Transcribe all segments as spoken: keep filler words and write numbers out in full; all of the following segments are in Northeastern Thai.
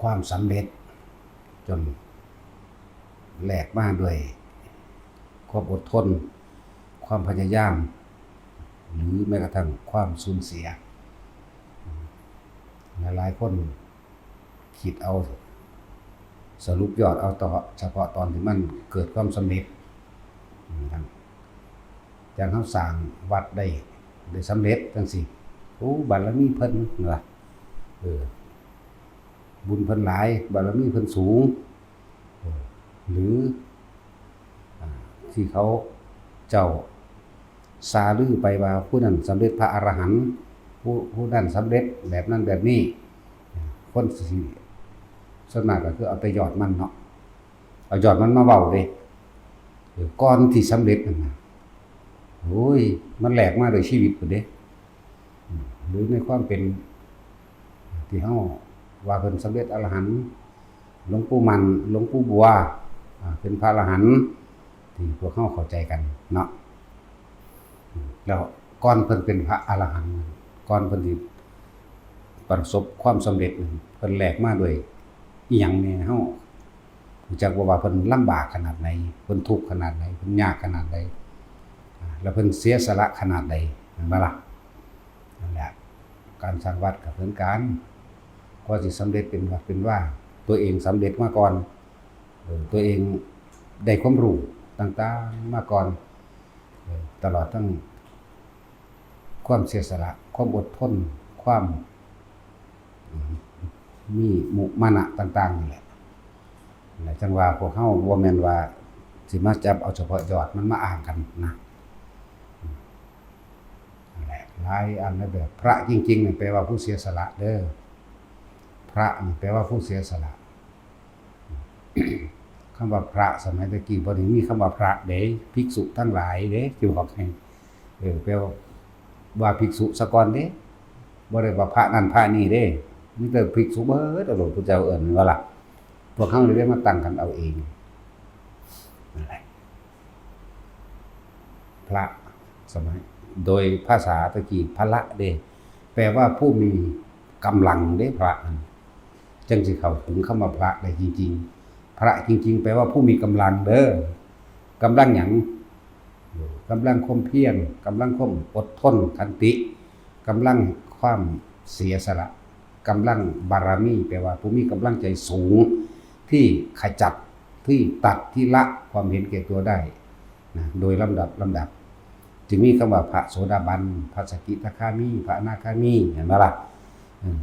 ความสำเร็จ จนแลกมาด้วยความอดทน ความพยายาม หรือแม้กระทั่งความสูญเสีย หลายๆคนคิดเอา สรุปยอดเอาต่อ เฉพาะตอนที่มันเกิดความสำเร็จ อืม อย่างเฮาสร้างวัดได้ ได้สำเร็จจังซี้ โอ้ บารมีเพิ่น ว่า เออ บุญเพิ่นหลาย บารมีเพิ่นสูง เออ หรือ อ่า ที่เขาเจ้าซาลือไปว่าผู้นั้นสำเร็จพระอรหันต์ ผู้ ผู้นั้นสำเร็จแบบนั้นแบบนี้ คนสิ ส่วนมากก็คือเอาแต่ยอดมันเนาะ เอายอดมันมาเว้าเด้ เออ ก่อนที่สำเร็จนั่นน่ะ โอ้ย มันแลกมาด้วยชีวิตพุ้นเด้ อืม หรือในความเป็นที่เฮาว่าเพิ่นสำเร็จอรหันต์ หลวงปู่มั่น หลวงปู่บัว อ่า เป็นพระอรหันต์ ที่พวกเฮาเข้าใจกันเนาะ อืม แล้วก่อนเพิ่นเป็นพระอรหันต์ ก่อนเพิ่นสิประสบความสำเร็จ เพิ่นแลกมาด้วยอิหยังแน่ เฮารู้จักบ่ว่าเพิ่นลำบากขนาดไหน เพิ่นทุกข์ขนาดไหน เพิ่นยากขนาดใด อ่า แล้วเพิ่นเสียสละขนาดใด แม่นบ่ล่ะ? นั่นแหละ การสร้างวัดก็เหมือนกัน กว่าสิสำเร็จเป็นวัดเป็นวา ตัวเองสำเร็จมาก่อน เออ ตัวเองได้ความรู้ต่างๆมาก่อน เออ ตลอดทั้งความเสียสละ ความอดทน ความ อืม มีมุมานะต่างๆนี่แหละ และจั่งว่าพวกเฮาบ่แม่นว่าสิมาจับเอาเฉพาะยอดมันมาอ้างกันนะ อืม นั่นแหละ หลายอันนะ แบบพระจริงๆนี่แปลว่าผู้เสียสละเด้อ พระนี่แปลว่าผู้เสียสละ คำว่าพระสมัยตะกี้บ่ได้มีคำว่าพระเด้ ภิกษุทั้งหลายเด้ สิบอกให้ เออ แปลว่า ว่าภิกษุซะก่อนเด้ บ่ได้ว่าพระนั่นพระนี่เด้ มีแต่ภิกษุเบิดเอาโลด พุทธเจ้าเอิ้น แม่นบ่ล่ะ? พวกเฮาเลยได้มาตั้งกันเอาเอง นั่นแหละ พระสมัย โดยภาษาตะกี้ พละเด้ แปลว่าผู้มีกำลังเด้ พระนั่น จั่งสิเข้าถึงคำว่าพระได้จริงๆ พระจริงๆ แปลว่าผู้มีกำลังเด้อ กำลังหยัง? กำลังความเพียร กำลังความอดทน ขันติ กำลังความเสียสละ กำลังบารมี แปลว่าผู้มีกำลังใจสูง ที่ขจัด ที่ตัด ที่ละความเห็นแก่ตัวได้นะ โดยลำดับลำดับ จึงมีคำว่าพระโสดาบัน พระสกิทาคามี พระอนาคามี เห็นบ่ล่ะ? อืม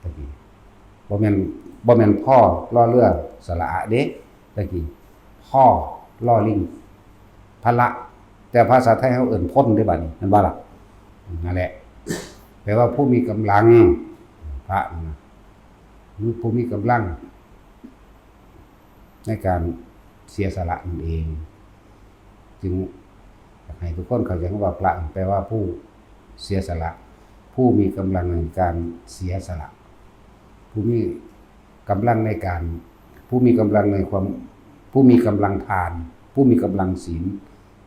ตะกี้ บ่แม่น บ่แม่น พ รอเรือ สระอะ เด้ ตะกี้ พ รอลิง พละ แต่ภาษาไทยเฮาเอิ้นพลเด้บัดนี้ แม่นบ่ล่ะ? นั่นแหละ แปลว่าผู้มีกำลัง พระนะ หรือผู้มีกำลัง ในการเสียสละนั่นเอง จึงอยากให้ทุกคนเข้าใจคำว่าพระ แปลว่าผู้เสียสละ ผู้มีกำลังในการเสียสละ ผู้มีกำลังในการ ผู้มีกำลังในความ ผู้มีกำลังทาน ผู้มีกำลังศีล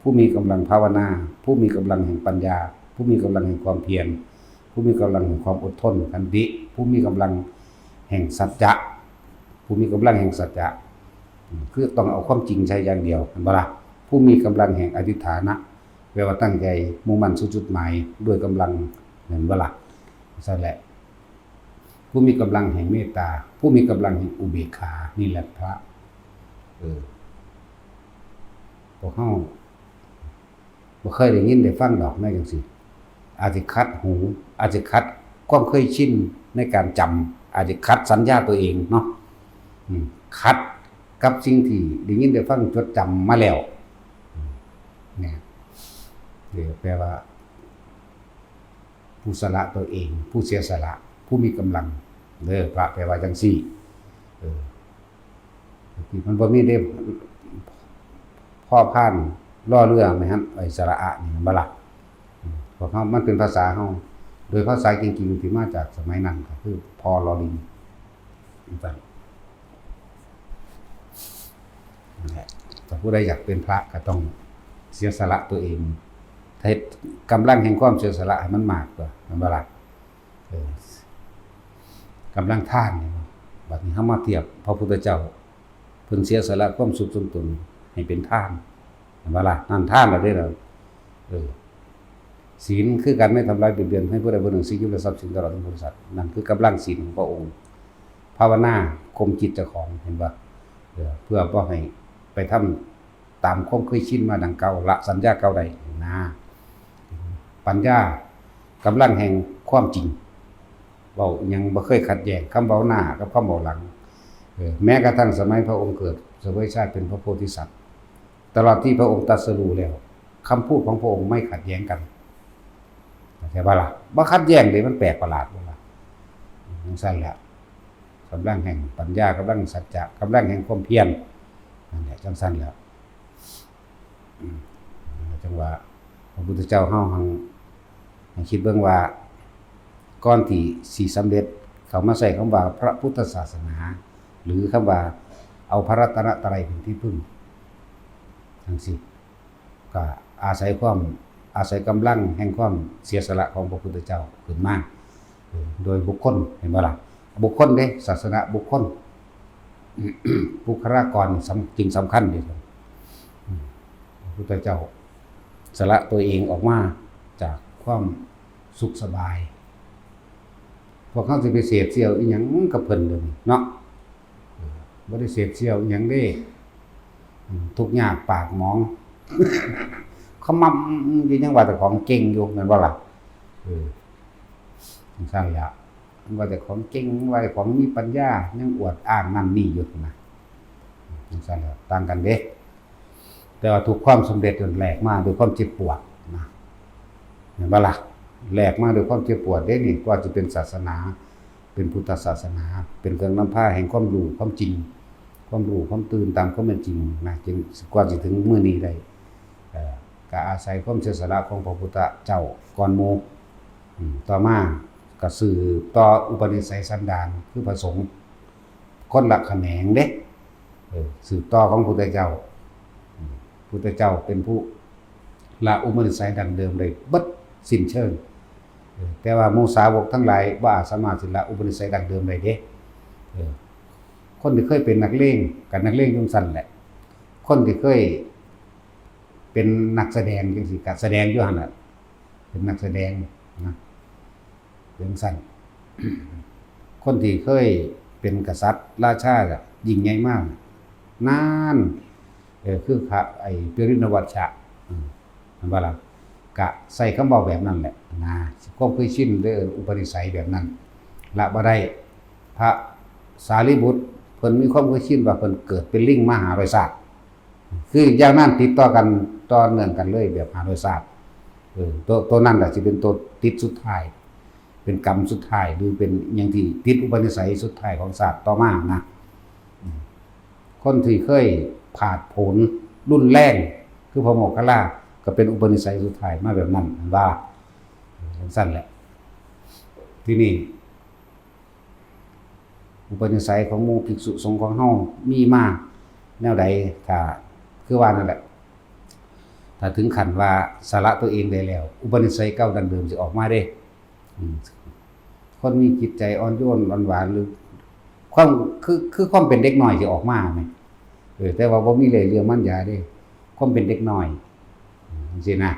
ผู้มีกำลังภาวนา ผู้มีกำลังแห่งปัญญา ผู้มีกำลังแห่งความเพียร ผู้มีกำลังแห่งความอดทน ขันติ ผู้มีกำลังแห่งสัจจะ ผู้มีกำลังแห่งสัจจะ อืม คือต้องเอาความจริงใช้อย่างเดียว เห็นบ่ล่ะ? ผู้มีกำลังแห่งอธิษฐานะ แปลว่าตั้งใจมุ่งมั่นสู่จุดหมายด้วยกำลัง เห็นบ่ล่ะ? ซั่นแหละ ผู้มีกำลังแห่งเมตตา ผู้มีกำลังแห่งอุเบกขา นี่แหละพระ เออ พวกเฮา บ่เคยได้ยินได้ฟังดอกแนวจั่งซี้ อาจสิขัดหู อาจสิขัดความเคยชินในการจำ อาจสิขัดสัญญาตัวเองเนาะ อืม ขัดกับสิ่งที่ได้ยินได้ฟังจดจำมาแล้ว อืม เนี่ย เออ แปลว่า ผู้สละตัวเอง ผู้เสียสละ ผู้มีกำลัง เด้อ พระแปลว่าจั่งซี้ เออ ที่มันบ่มีเด้ พอพาน รอเรือ แม่นหั่น ไอ้สระอะนี่ แม่นบ่ล่ะ? อืม พวกเฮา มันเป็นภาษาเฮา โดยภาษาจริงๆ ที่มาจากสมัยนั้นก็คือ พ รอลิง จั่งซั่น นั่นแหละ ถ้าผู้ใดอยากเป็นพระก็ต้องเสียสละตัวเอง เฮ็ดกำลังแห่งความเสียสละให้มันมากกว่า แม่นบ่ล่ะ? เออ กำลังทานนี่ บัดนี้เฮามาเทียบพระพุทธเจ้า เพิ่นเสียสละความสุขส่วนตนให้เป็นทาน เห็นบ่ล่ะ? นั่นทานแล้วเด้อ เออ ศีลคือการไม่ทำร้ายเบียดเบียนให้ผู้ใดผู้หนึ่ง สิ่งชีวิตและทรัพย์สินตลอดถึงบริษัท นั่นคือกำลังศีลของพระองค์ ภาวนาข่มจิตเจ้าของ เห็นบ่? เออ เพื่อบ่ให้ไปทำตามความเคยชินมาดังเก่า ละสัญญาเก่าได้นะ ปัญญากำลังแห่งความจริง เว้าอิหยังบ่เคยขัดแย้ง คำเว้าหน้ากับคำเว้าหลัง เออ แม้กระทั่งสมัยพระองค์เกิดเสวยชาติเป็นพระโพธิสัตว์ ตลอดที่พระองค์ตรัสรู้แล้ว คำพูดของพระองค์ไม่ขัดแย้งกัน เข้าใจบ่ล่ะ? บ่ขัดแย้งเด้ มันแปลกประหลาดบ่ล่ะ? จั่งซั้นแหละ กำลังแห่งปัญญา กำลังสัจจะ กำลังแห่งความเพียร นั่นแหละ จั่งซั้นแหละ อืม จั่งว่าพระพุทธเจ้าเฮาหั่น ให้คิดเบิ่งว่า ก่อนที่สิสำเร็จ เขามาใช้คำว่าพระพุทธศาสนา หรือคำว่าเอาพระรัตนตรัยเป็นที่พึ่ง จั่งซี้ ก็อาศัยความ อาศัยกำลังแห่งความเสียสละของพระพุทธเจ้าขึ้นมา เออ โดยบุคคล เห็นบ่ล่ะ? บุคคลเด้ ศาสนาบุคคล บุคลากรสำ จึงสำคัญเด้ อืม พระพุทธเจ้าสละตัวเองออกมาจากความสุขสบาย พวกเฮาสิไปเสพเสี่ยวอิหยังกับเพิ่นเดี๋ยวนี้เนาะ เออ บ่ได้เสพเสี่ยวอิหยังเด้ อืม ทุกข์ยากปากหมอง ขมำอยู่ ยังว่าแต่ของเก่งอยู่ แม่นบ่ล่ะ? เออ จั่งซั้นแหละ ว่าแต่ของเก่ง ว่าแต่ของมีปัญญา ยังอวดอ้างนั่นนี่อยู่นะ จั่งซั้นแหละ ต่างกันเด้ แต่ว่าทุกความสำเร็จนั้นแลกมาด้วยความเจ็บปวดนะ เห็นบ่ล่ะ? แลกมาด้วยความเจ็บปวดเด้นี่ กว่าจะเป็นศาสนา เป็นพุทธศาสนา เป็นเครื่องนำพาแห่งความรู้ความจริง ความรู้ความตื่นตามความเป็นจริงนะ จึงกว่าสิถึงมื้อนี้ได้ เอ่อ ก็อาศัยความเสียสละของพระพุทธเจ้าก่อนหมู่ อืม ต่อมาก็สืบต่ออุปนิสัยสันดาน คือพระสงฆ์ คนละแขนงเด้ เออ สืบต่อของพุทธเจ้า อืม พุทธเจ้าเป็นผู้ละอุปนิสัยดั้งเดิมได้เบิดสิ้นเชิง เออ แต่ว่าหมู่สาวกทั้งหลายบ่อาจสามารถสิละอุปนิสัยดั้งเดิมได้เด้ เออ คนที่เคยเป็นนักเลงก็นักเลงอยู่ซั่นแหละ คนที่เคยเป็นนักแสดงจั่งซี้ก็แสดงอยู่หั่นน่ะ เป็นนักแสดงนะ จั่งซั้น คนที่เคยเป็นกษัตริย์ราชาก็ยิ่งใหญ่มาก นั่น เออ คือพระไอ้ปริณวัชชะ อืม เห็นบ่ล่ะ? กะใส่คำเว้าแบบนั้นแหละนะ ความเคยชินเด้อ อุปนิสัยแบบนั้น ละบ่ได้ พระสารีบุตรเพิ่นมีความเคยชินว่าเพิ่นเกิดเป็นลิงมาห้าร้อยชาติ คืออย่างนั้นติดต่อกัน ต่อเนื่องกันเลยแบบห้าร้อยชาติ เออ ตัว ตัวนั้นแหละสิเป็นตัวติดสุดท้าย เป็นกรรมสุดท้าย หรือเป็นหยังที่ติดอุปนิสัยสุดท้ายของชาติต่อมานะ อืม คนที่เคยผาดโผนรุนแรง คือพระโมคคัลลา ก็เป็นอุปนิสัยสุดท้ายมาแบบนั้น เห็นบ่? จั่งซั้นแหละ ทีนี้ อุปนิสัยของหมู่ภิกษุสงฆ์ของเฮามีมาแนวใด ถ้า คือว่านั่นแหละ ถ้าถึงขั้นว่าสละตัวเองได้แล้ว อุปนิสัยเก่าดั้งเดิมสิออกมาเด้ อืม คนมีจิตใจอ่อนโยนอ่อนหวาน หรือความ คือ คือความเป็นเด็กน้อยสิออกมาแหม เออ แต่ว่าบ่มีเล่ห์เหลี่ยมมารยาเด้ ความเป็นเด็กน้อย อืม จั่งซี้นะ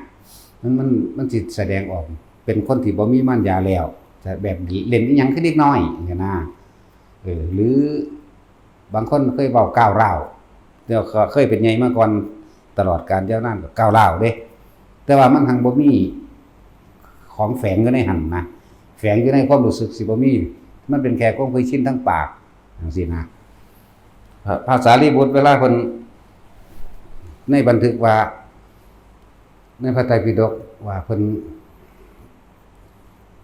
มัน มัน มันสิแสดงออกเป็นคนที่บ่มีมารยาแล้ว จะแบบเล่นอิหยังคือเด็กน้อยจั่งซี้นะ เออ หรือบางคนเคยเว้าก้าวร้าว แล้วก็เคยเป็นใหญ่มาก่อน ตลอดกาลยาวนานก็ก้าวร้าวเด้ แต่ว่ามันหังบ่มีของแฝงอยู่ในหั่นนะ แฝงอยู่ในความรู้สึกสิบ่มี มันเป็นแค่ความเคยชินทางปากจั่งซี้นะ พระ พระสารีบุตรเวลาเพิ่น ในบันทึกว่า ในพระไตรปิฎกว่าเพิ่น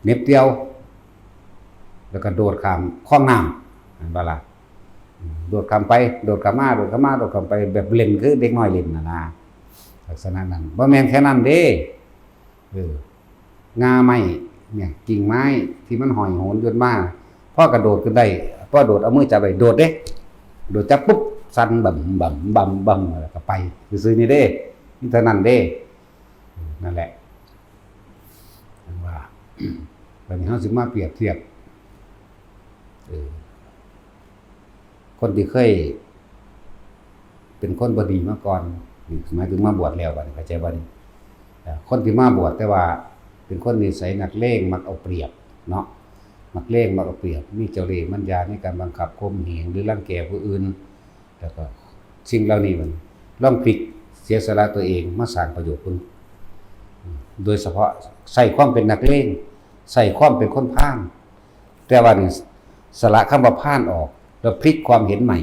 เหน็บเตียว แล้วก็โดดข้ามคลองน้ำ เห็นบ่ล่ะ? โดดข้ามไป โดดข้ามมา โดดข้ามมา โดดข้ามไป แบบเล่นคือเด็กน้อยเล่นน่ะนะ ลักษณะนั้น บ่แม่นแค่นั้นเด้ เออ ง่าไม้เนี่ย กิ่งไม้ที่มันห้อยโหนอยู่มา พอกระโดดขึ้นได้ พอโดดเอามือจับไว้ โดดเด้ โดดจับปุ๊บ สั่นบำบำบำบำ แล้วก็ไป ซื่อๆ นี่เด้ มีเท่านั้นเด้ นั่นแหละ ว่า บัดนี้เฮาสิมาเปรียบเทียบ เออ คนที่เคยเป็นคนบ่ดีมาก่อน นี่หมายถึงมาบวชแล้วบัดนี้ เข้าใจบ่นี่? เอ่อ คนที่มาบวชแต่ว่าเป็นคนนิสัยนักเลง มักเอาเปรียบเนาะ มักเลง มักเอาเปรียบ มีเจ้าเล่ห์มันยาในการบังคับข่มเหงหรือรังแกผู้อื่น แล้วก็สิ่งเหล่านี้มัน ลองพลิกเสียสละตัวเองมาสร้างประโยชน์คุณ โดยเฉพาะใส่ความเป็นนักเลง ใส่ความเป็นคนพาล แต่ว่านี่สละคำว่าพาลออก แล้วพลิกความเห็นใหม่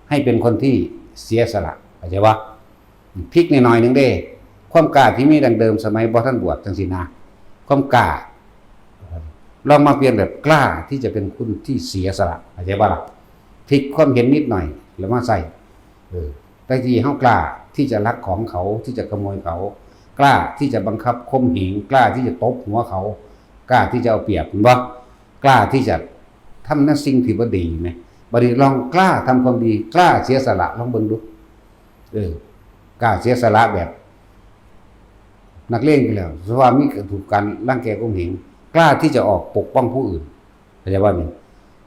ให้เป็นคนที่เสียสละ เข้าใจบ่? พลิกนิดหน่อยหนึ่งเด้ ความกล้าที่มีดังเดิมสมัยบ่ทันบวชจังซี่นะ ความกล้า ลองมาเปลี่ยนแบบกล้าที่จะเป็นคนที่เสียสละ เข้าใจบ่ล่ะ? พลิกความเห็นนิดหน่อยแล้วมาใส่ เออ แต่ที่เฮากล้าที่จะลักของเขา ที่จะขโมยเขา กล้าที่จะบังคับข่มเหง กล้าที่จะตบหัวเขา กล้าที่จะเอาเปรียบ เห็นบ่? กล้าที่จะทำในสิ่งที่บ่ดีแหม บัดนี้ลองกล้าทำความดี กล้าเสียสละ ลองเบิ่งดู เออ กล้าเสียสละแบบนักเลงไปแล้ว สภาพมีถูกการรังแกข่มเหง กล้าที่จะออกปกป้องผู้อื่น เข้าใจบ่นี่?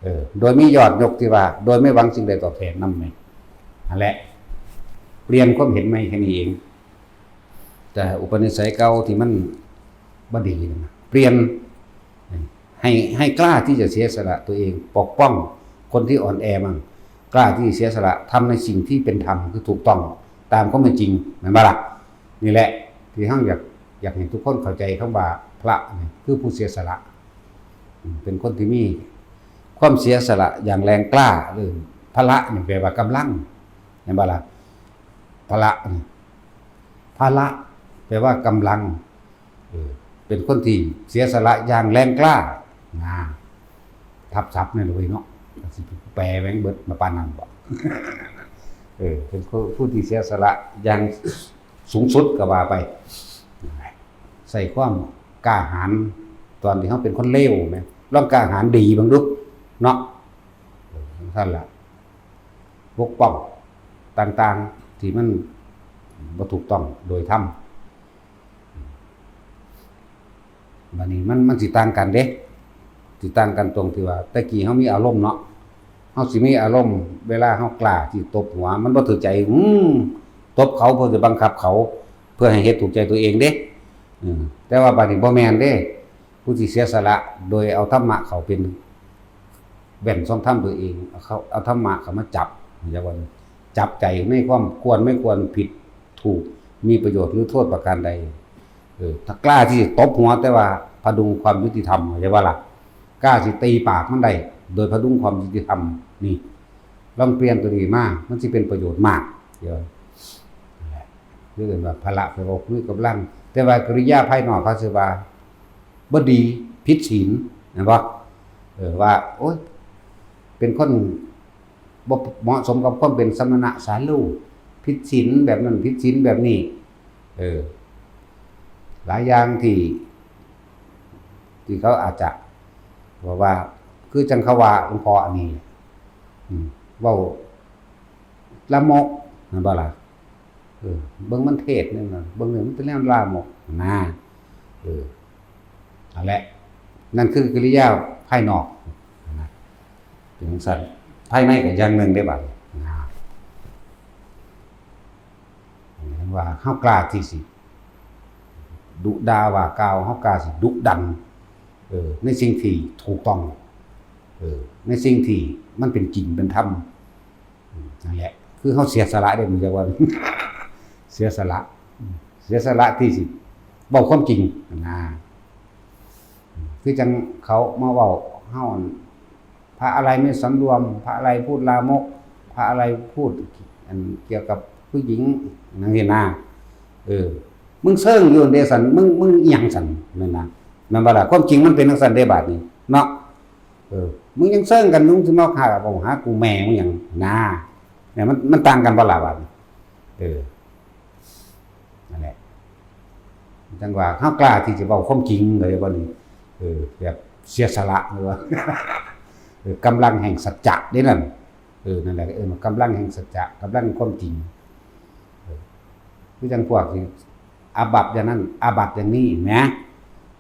เออ โดยมียอดยกที่ว่า โดยไม่หวังสิ่งใดตอบแทนนำแหม นั่นแหละ เปลี่ยนความเห็นใหม่แค่นี้เอง แต่อุปนิสัยเก่าที่มันบ่ดีนั่นนะ เปลี่ยน ให้ ให้กล้าที่จะเสียสละตัวเอง ปกป้องคนที่อ่อนแอมั่ง กล้าที่จะเสียสละ ทำในสิ่งที่เป็นธรรม คือถูกต้องตามความเป็นจริง แม่นบ่ล่ะ? นี่แหละที่เฮาอยาก อยากให้ทุกคนเข้าใจคำว่าพระนี่คือผู้เสียสละ อืม เป็นคนที่มีความเสียสละอย่างแรงกล้า หรือพละนี่แปลว่ากำลัง แม่นบ่ล่ะ? พละนี่ พละแปลว่ากำลัง เออ เป็นคนที่เสียสละอย่างแรงกล้า นะ ทับศัพท์นี่เลยเนาะ สิแปลแม่งเบิดมาปานนั้นบ่ เออ เป็นผู้ ผู้ที่เสียสละอย่างสูงสุดก็ว่าไป ใส่ความกล้าหาญตอนที่เฮาเป็นคนเลวแหม ลองกล้าหาญดีเบิ่งดู เนาะ เออ นั่นล่ะ ปกป้องต่างๆ ที่มันบ่ถูกต้องโดยธรรม บัดนี้มัน มันสิต่างกันเด้ สิต่างกันตรงที่ว่า แต่กี้เฮามีอารมณ์เนาะ เฮาสิมีอารมณ์ เวลาเฮากล้าที่ตบหัว มันบ่ถูกใจ อืม ตบเขาเพื่อจะบังคับเขา เพื่อให้เฮ็ดถูกใจตัวเองเด้ อืม แต่ว่าบัดนี้บ่แม่นเด้ ผู้ที่เสียสละโดยเอาธรรมะเข้าเป็นแว่นส่องธรรมตัวเอง เอาเข้า เอาธรรมะเข้ามาจับ จับว่า จับใจในความควรไม่ควร ผิดถูก มีประโยชน์หรือโทษประการใด เออ ถ้ากล้าที่จะตบหัวแต่ว่าพดุงความยุติธรรม เข้าใจบ่ล่ะ? กล้าสิตีปากมันได้ โดยพดุงความยุติธรรม นี่ ลองเปลี่ยนตัวนี้มา มันสิเป็นประโยชน์มาก เดี๋ยว เรียกว่าพละ แปลว่ามีกำลัง แต่ว่ากิริยาภายนอกเขาสิว่าบ่ดี ผิดศีล แม่นบ่? เออ ว่า โอ๊ย เป็นคนบ่เหมาะสมกับความเป็นสมณะสาลู ผิดศีลแบบนั้น ผิดศีลแบบนี้ เออ หลายอย่างที่ ที่เขาอาจจะบอกว่า คือจังเขาว่าหลวงพ่ออันนี้ อืม เว้า ลามก แม่นบ่ล่ะ? เออ เบิ่งมันเทศน์นี่นะ เบิ่งนี่มันเป็นแนวลามกนะ เออ นั่นแหละ นั่นคือกิริยาภายนอกนะ เป็นจั่งซั้น ภายในก็อย่างหนึ่งเด้บัดนี้นะ เห็นว่าเฮากล้าที่สิดุด่าว่ากล่าว เฮากล้าสิดุดัน เออ ในสิ่งที่ถูกต้อง เออ ในสิ่งที่มันเป็นจริงเป็นธรรม อืม นั่นแหละ คือเฮาเสียสละเด้ มันจะว่า เสียสละ อืม เสียสละที่สิเว้าความจริงนะ อืม คือจังเขามาเว้าเฮา พระอะไรไม่สำรวม พระอะไรพูดลามก พระอะไรพูด อันเกี่ยวกับผู้หญิง จั่งซี้นะ เออ มึงเซิงอยู่เด้ซั่น มึง มึงอิหยังซั่น นั่นนะ แม่นบ่ล่ะ? ความจริงมันเป็นจั่งซั้นเด้บาดนี้ เนาะ เออ มึงยังเซิงกัน มึงสิมาหา เอาหากูแม่มึงหยังนะ เนี่ย มัน มันต่างกันบ่ล่ะบาดนี้? เออ นั่นแหละ จั่งว่าเฮากล้าที่จะเว้าความจริงเลยบัดนี้ เออ แบบเสียสละเลยว่า เออ กำลังแห่งสัจจะเด้นั่น เออ นั่นแหละ เออ กำลังแห่งสัจจะ กำลังความจริง เออ คือจั่งพวกที่อาบัติอย่างนั้น อาบัติอย่างนี้ เห็นไหม?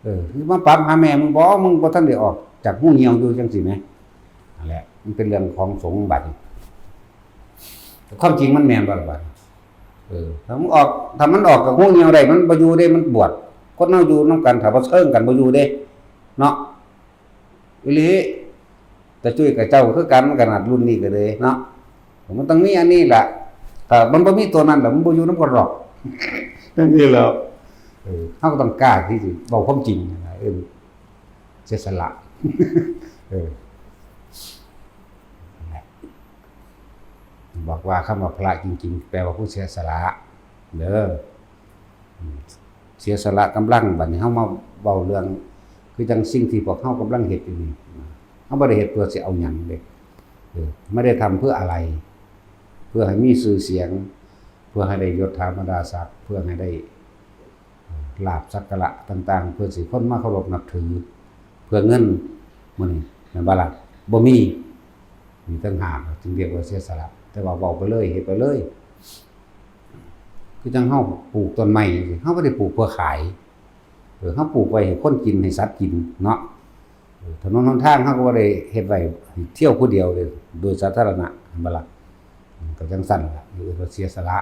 เออ คือมาปรับหาแม่มึงบ่ มึงบ่ทันได้ออกจากหูเหี่ยวอยู่จั่งซี้แหม นั่นแหละ มันเป็นเรื่องของสงฆ์บัดนี้ ความจริงมันแม่นบ่ล่ะบัดนี้? เออ ถ้ามันออก ถ้ามันออกจากฮูเหี่ยวได้ มันบ่อยู่เด้ มันบวช คนเฮาอยู่นำกัน ถ้าบ่เซิงกัน บ่อยู่เด้ เนาะ อีหลี ตาจุ้ยกับเจ้าคือกัน ขนาดรุ่นนี้ก็เลยเนาะ มันต้องมีอันนี้ล่ะ ถ้ามันบ่มีตัวนั้นล่ะ มันบ่อยู่นำกันหรอก นั่นนี่แหล้ว เออ เฮาก็ต้องกล้าที่สิเว้าความจริงนะ เออ เสียสละ เออ บอกว่าคำว่าพระจริงๆ แปลว่าผู้เสียสละ เด้อ อืม เสียสละกำลัง บัดนี้เฮามาเว้าเรื่อง คือจั่งสิ่งที่พวกเฮากำลังเฮ็ดอยู่นี่ เฮาบ่ได้เฮ็ดเพื่อสิเอาหยังเด้ เออ ไม่ได้ทำเพื่ออะไร เพื่อให้มีชื่อเสียง เพื่อให้ได้ยศถาบรรดาศักดิ์ เพื่อให้ได้ ลาภสักการะต่างๆ เพื่อสิคนมาเคารพนับถือ เพื่อเงิน มื้อนี้ แม่นบ่ล่ะ? บ่มี มีต่างหาก จึงเรียกว่าเสียสละ แต่ว่าเว้าไปเลย เฮ็ดไปเลย คือจั่งเฮาปลูกต้นไม้จั่งซี้ เฮาบ่ได้ปลูกเพื่อขาย เออ เฮาปลูกไว้ให้คนกิน ให้สัตว์กินเนาะ เออ ถนนหนทางเฮาก็บ่ได้เฮ็ดไว้ให้เที่ยวผู้เดียวเด้ โดยสาธารณะ แม่นบ่ล่ะ? อืม ก็จั่งซั้นล่ะ เรียกว่าเสียสละ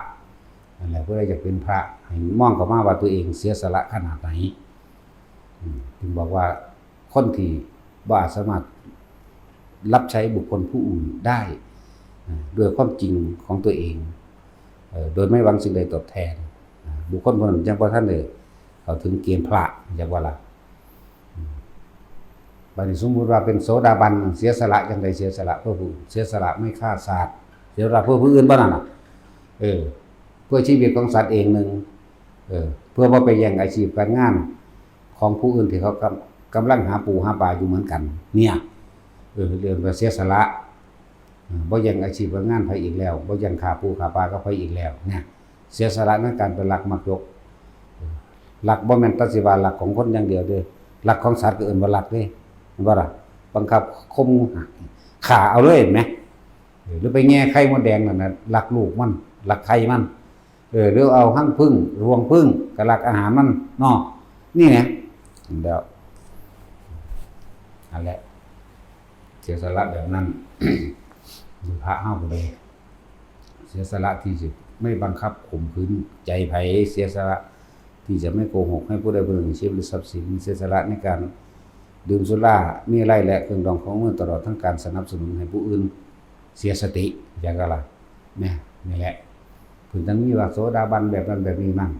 นั่นแหละ ผู้ใดอยากเป็นพระ ให้มองเข้ามาว่าตัวเองเสียสละขนาดไหน อืม จึงบอกว่าคนที่บ่อาจสามารถรับใช้บุคคลผู้อื่นได้ อ่า ด้วยความจริงของตัวเอง เอ่อ โดยไม่หวังสิ่งใดตอบแทน อ่า บุคคลผู้นั้นยังบ่ทันได้เข้าถึงเกณฑ์พระ จักว่าล่ะ อืม บัดนี้สมมุติว่าเป็นโสดาบัน เสียสละจั่งใด เสียสละเพื่อผู้อื่น เสียสละไม่ฆ่าสัตว์ เสียสละเพื่อผู้อื่นบ่นั่นน่ะ เออ เพื่อชีวิตของสัตว์เองหนึ่ง เออ เพื่อบ่ไปแย่งอาชีพการงานของผู้อื่นที่เขากำ- กำลังหาปูหาปลาอยู่เหมือนกัน เนี่ย เออ เรียกว่าเสียสละ เออ บ่แย่งอาชีพการงานไผอีกแล้ว บ่แย่งฆ่าปูฆ่าปลากับไผอีกแล้ว เนี่ย เสียสละในการไปลักมักยก เออ ลักบ่แม่นแต่สิว่าลักของคนอย่างเดียวเด้ ลักของสัตว์ก็เอิ้นว่าลักเด้ แม่นบ่ล่ะ? บังคับข่มฆ่าเอาเลย เห็นไหม? เออ หรือไปแย่ไข่มดแดงนั่นน่ะ ลักลูกมัน ลักไข่มัน เออ หรือเอาฮังผึ้ง รวงผึ้ง ก็ลักอาหารมันเนาะ นี่ไง แล้ว นั่นแหละ เสียสละแบบนั้น พระเฮาก็เลย เสียสละที่จะไม่บังคับข่มขืนใจไผ เสียสละที่จะไม่โกหกให้ผู้ใดผู้หนึ่งชีวิตหรือทรัพย์สิน เสียสละในการดื่มสุราเมรัยและเครื่องดองของมึนเมา ตลอดทั้งการสนับสนุนให้ผู้อื่นเสียสติ อย่างไรล่ะ เนี่ย นี่แหละ เพิ่นจั่งมีว่าโสดาบันแบบนั้นแบบนี้นั่น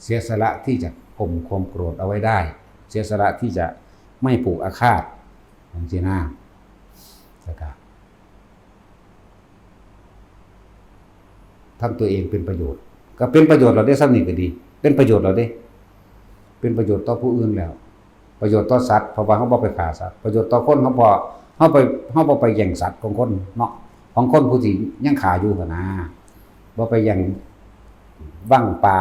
เสียสละที่จะข่มความโกรธเอาไว้ได้ เสียสละที่จะไม่ผูกอาฆาต จั่งซี้นะ แล้วก็ ทำตัวเองเป็นประโยชน์ ก็เป็นประโยชน์แล้วเด้ ส่ำนี้ก็ดี เป็นประโยชน์แล้วเด้ เป็นประโยชน์ต่อผู้อื่นแล้ว ประโยชน์ต่อสัตว์ เพราะว่าเฮาบ่ไปฆ่าสัตว์ ประโยชน์ต่อคน เฮาบ่ เฮาไป เฮาบ่ไปแย่งสัตว์ของคนเนาะ ของคนผู้ที่ยังฆ่าอยู่หั้นนะ บ่ไปแย่งวังป่า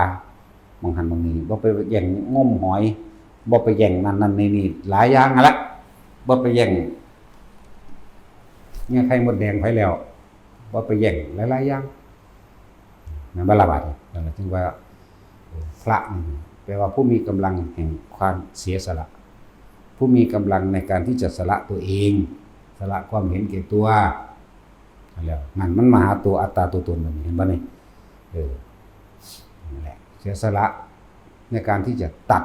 หม่องหั้นหม่องนี้ บ่ไปแย่งงมหอย บ่ไปแย่งนั่นนั่นนี่นี่ หลายอย่างหั้นละ บ่ไปแย่งแย่ไข่มดแดงไผแล้ว บ่ไปแย่งหลายๆอย่าง นั่นบ่ล่ะบาดนี้ นั่นแหละจึงว่า พระนี่แปลว่าผู้มีกำลังแห่งความเสียสละ ผู้มีกำลังในการที่จะสละตัวเอง สละความเห็นแก่ตัว นั่นแหละ นั่นมันมาหาตัวอัตตาตัวตน แบบนี้ เห็นบ่นี่? เออ นั่นแหละ เสียสละในการที่จะตัด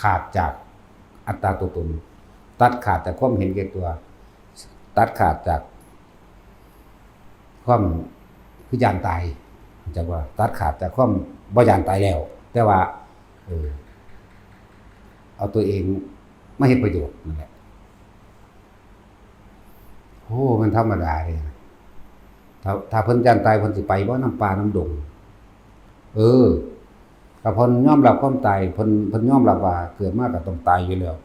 ขาดจากอัตตาตัวตน ตัดขาดจากความเห็นแก่ตัว ตัดขาดจากความ คือย้านตาย จักว่าตัดขาดจากความบ่ย้านตายแล้ว แต่ว่า เออ เอาตัวเองมาเฮ็ดประโยชน์นั่นแหละ โอ้ มันธรรมดาเด้ ถ้า ถ้าเพิ่นย้านตาย เพิ่นสิไปบ่นำป่านำดง? เออ ถ้าเพิ่นยอมรับความตาย เพิ่น เพิ่นยอมรับว่าเกิดมาก็ต้องตายอยู่แล้ว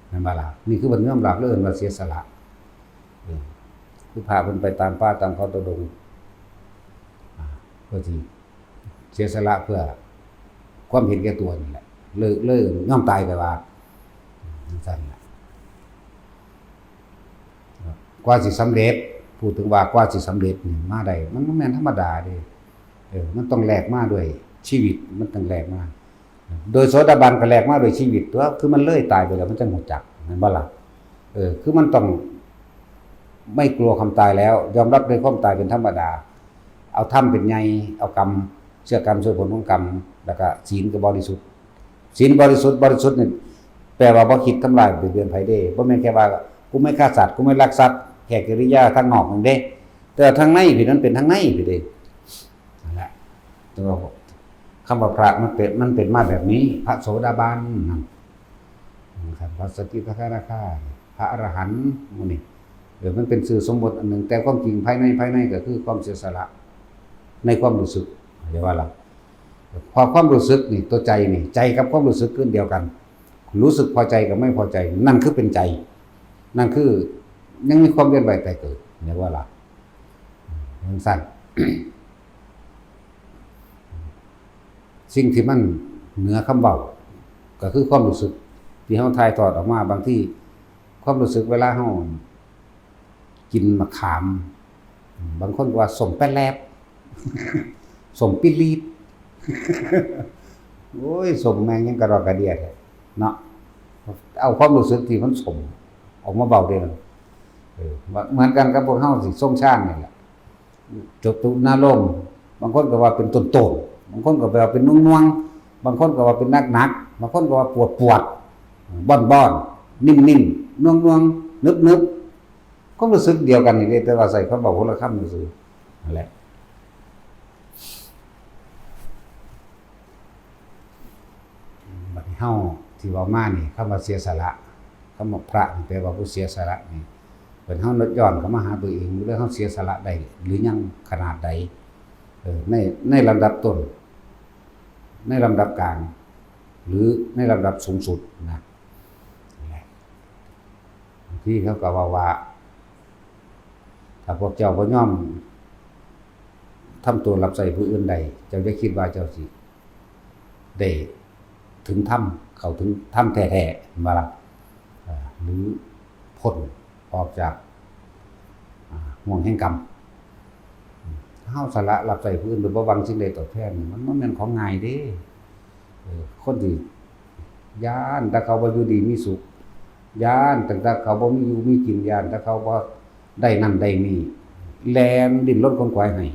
แม่นบ่ล่ะ? นี่คือเพิ่นยอมรับ แล้วเอิ้นว่าเสียสละ เออ คือพาเพิ่นไปตามป่าตามเขาตามดง อ่า เพื่อที่เสียสละเพื่อความเห็นแก่ตัวนี่แหละ เลย เลยยอมตายไปว่า จั่งซั้นล่ะ กว่าสิสำเร็จ พูดถึงว่ากว่าสิสำเร็จนี่มาได้ มันบ่แม่นธรรมดาเด้ เออ มันต้องแลกมาด้วยชีวิต มันต้องแลกมา โดยโสดาบันก็แลกมาด้วยชีวิตตั๊ว คือมันเลยตายไปแล้ว มันจั่งฮู้จัก แม่นบ่ล่ะ? เออ คือมันต้องไม่กลัวความตายแล้ว ยอมรับในความตายเป็นธรรมดา เอาธรรมเป็นใหญ่ เอากรรม เชื่อกรรม เชื่อผลของกรรม แล้วก็ศีลก็บริสุทธิ์ ศีลบริสุทธิ์ บริสุทธิ์นี่แปลว่าบ่คิดทำลายเบียดเบียนไผเด้ บ่แม่นแค่ว่ากูไม่ฆ่าสัตว์ กูไม่ลักทรัพย์ แค่กิริยาทางนอกนั่นเด้ แต่ว่าทางในพี้ มันเป็นทางในพี้เด้ นั่นแหละ แต่ว่าคำว่าพระมันเป็น มันเป็นมาแบบนี้ พระโสดาบันนั่น นะครับ พระสกิทาคานาคา พระอรหันต์หมู่นี้ เออ มันเป็นชื่อสมมติอันหนึ่ง แต่ความจริงภายใน ภายในก็คือความเสียสละ ในความรู้สึก เรียกว่าล่ะ พอความรู้สึกนี่ ตัวใจนี่ ใจกับความรู้สึกคืออันเดียวกัน รู้สึกพอใจกับไม่พอใจ นั่นคือเป็นใจ นั่นคือยังมีความเวียนว่ายตายเกิด เรียกว่าล่ะ จั่งซั้น สิ่งที่มันเหนือคำเว้า ก็คือความรู้สึกที่เฮาถ่ายทอดออกมา บางทีความรู้สึกเวลาเฮากินมะขาม บางคนก็ว่าส้มแป๊ดแลบ ส้มปิลีด โอ้ย ส้มแม่งยังกระดอกกระเดียแท้เนาะ เอาความรู้สึกที่มันส้มออกมาเว้าเด้ เออ เหมือนกันกับพวกเฮาสิทรงฌานนี่แหละ จตุนารมณ์ บางคนก็ว่าเป็นต้นๆ บางคนก็ว่าเป็นน่วงๆ บางคนก็ว่าเป็นหนักๆ บางคนก็ว่าปวดๆ บ้อนๆ นิ่มๆ น่วงๆ นึบๆ ความรู้สึกเดียวกันนี่เด้ แต่ว่าใส่คำเว้าคนละคำซื่อๆ นั่นแหละ บัดนี้เฮาที่เว้ามานี่ คำว่าเสียสละ คำว่าพระนี่แปลว่าผู้เสียสละนี่ เป็นเฮาย้อนเข้ามาหาตัวเอง หรือเฮาเสียสละได้หรือยังขนาดใด เออ ใน ในลำดับต้น ในลำดับกลาง หรือในลำดับสูงสุดนะ บางทีเขาก็ว่าว่า ถ้าพวกเจ้าบ่ยอมทำตัวรับใช้ผู้อื่นได้ เจ้าอย่าคิดว่าเจ้าสิได้ถึงธรรม เข้าถึงธรรมแท้ๆ แม่นบ่ล่ะ เอ่อ หรือพ้นออกจาก อ่า ห่วงแห่งกรรม เฮาสละรับใช้ผู้อื่นโดยบ่หวังสิ่งใดตอบแทน มันบ่แม่นของง่ายเด้ เออ คนที่ย้านแต่เขาบ่อยู่ดีมีสุข ย้านตั้งแต่เขาบ่มีอยู่มีกิน ย้านแต่เขาบ่ได้นั่นได้นี่ แล่นดิ้นรนขวนขวายให้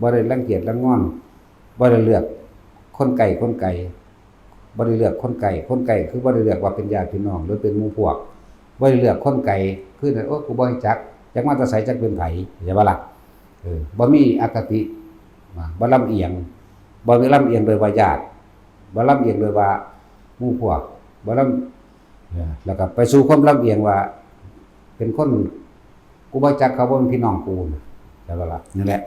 บ่ได้รังเกียจรังงอน บ่ได้เลือกคนใกล้คนไกล บ่ได้เลือกคนใกล้ คนใกล้คือบ่ได้เลือกว่าเป็นญาติพี่น้องหรือเป็นหมู่พวก บ่ได้เลือกคนไกล คือ โอ้ กูบ่รู้จัก จักมาแต่ไส จักเป็นไผ เข้าใจบ่ล่ะ เออ บ่มีอคติ บ่ลำเอียง บ่ลำเอียงโดยว่าญาติ บ่ลำเอียงโดยว่าหมู่พวก บ่ลำ เออ แล้วก็ไปสู่ความลำเอียงว่า เป็นคน กูบ่จักเขา บ่เป็นพี่น้องกูนะ เข้าใจบ่ล่ะ นั่นแหละ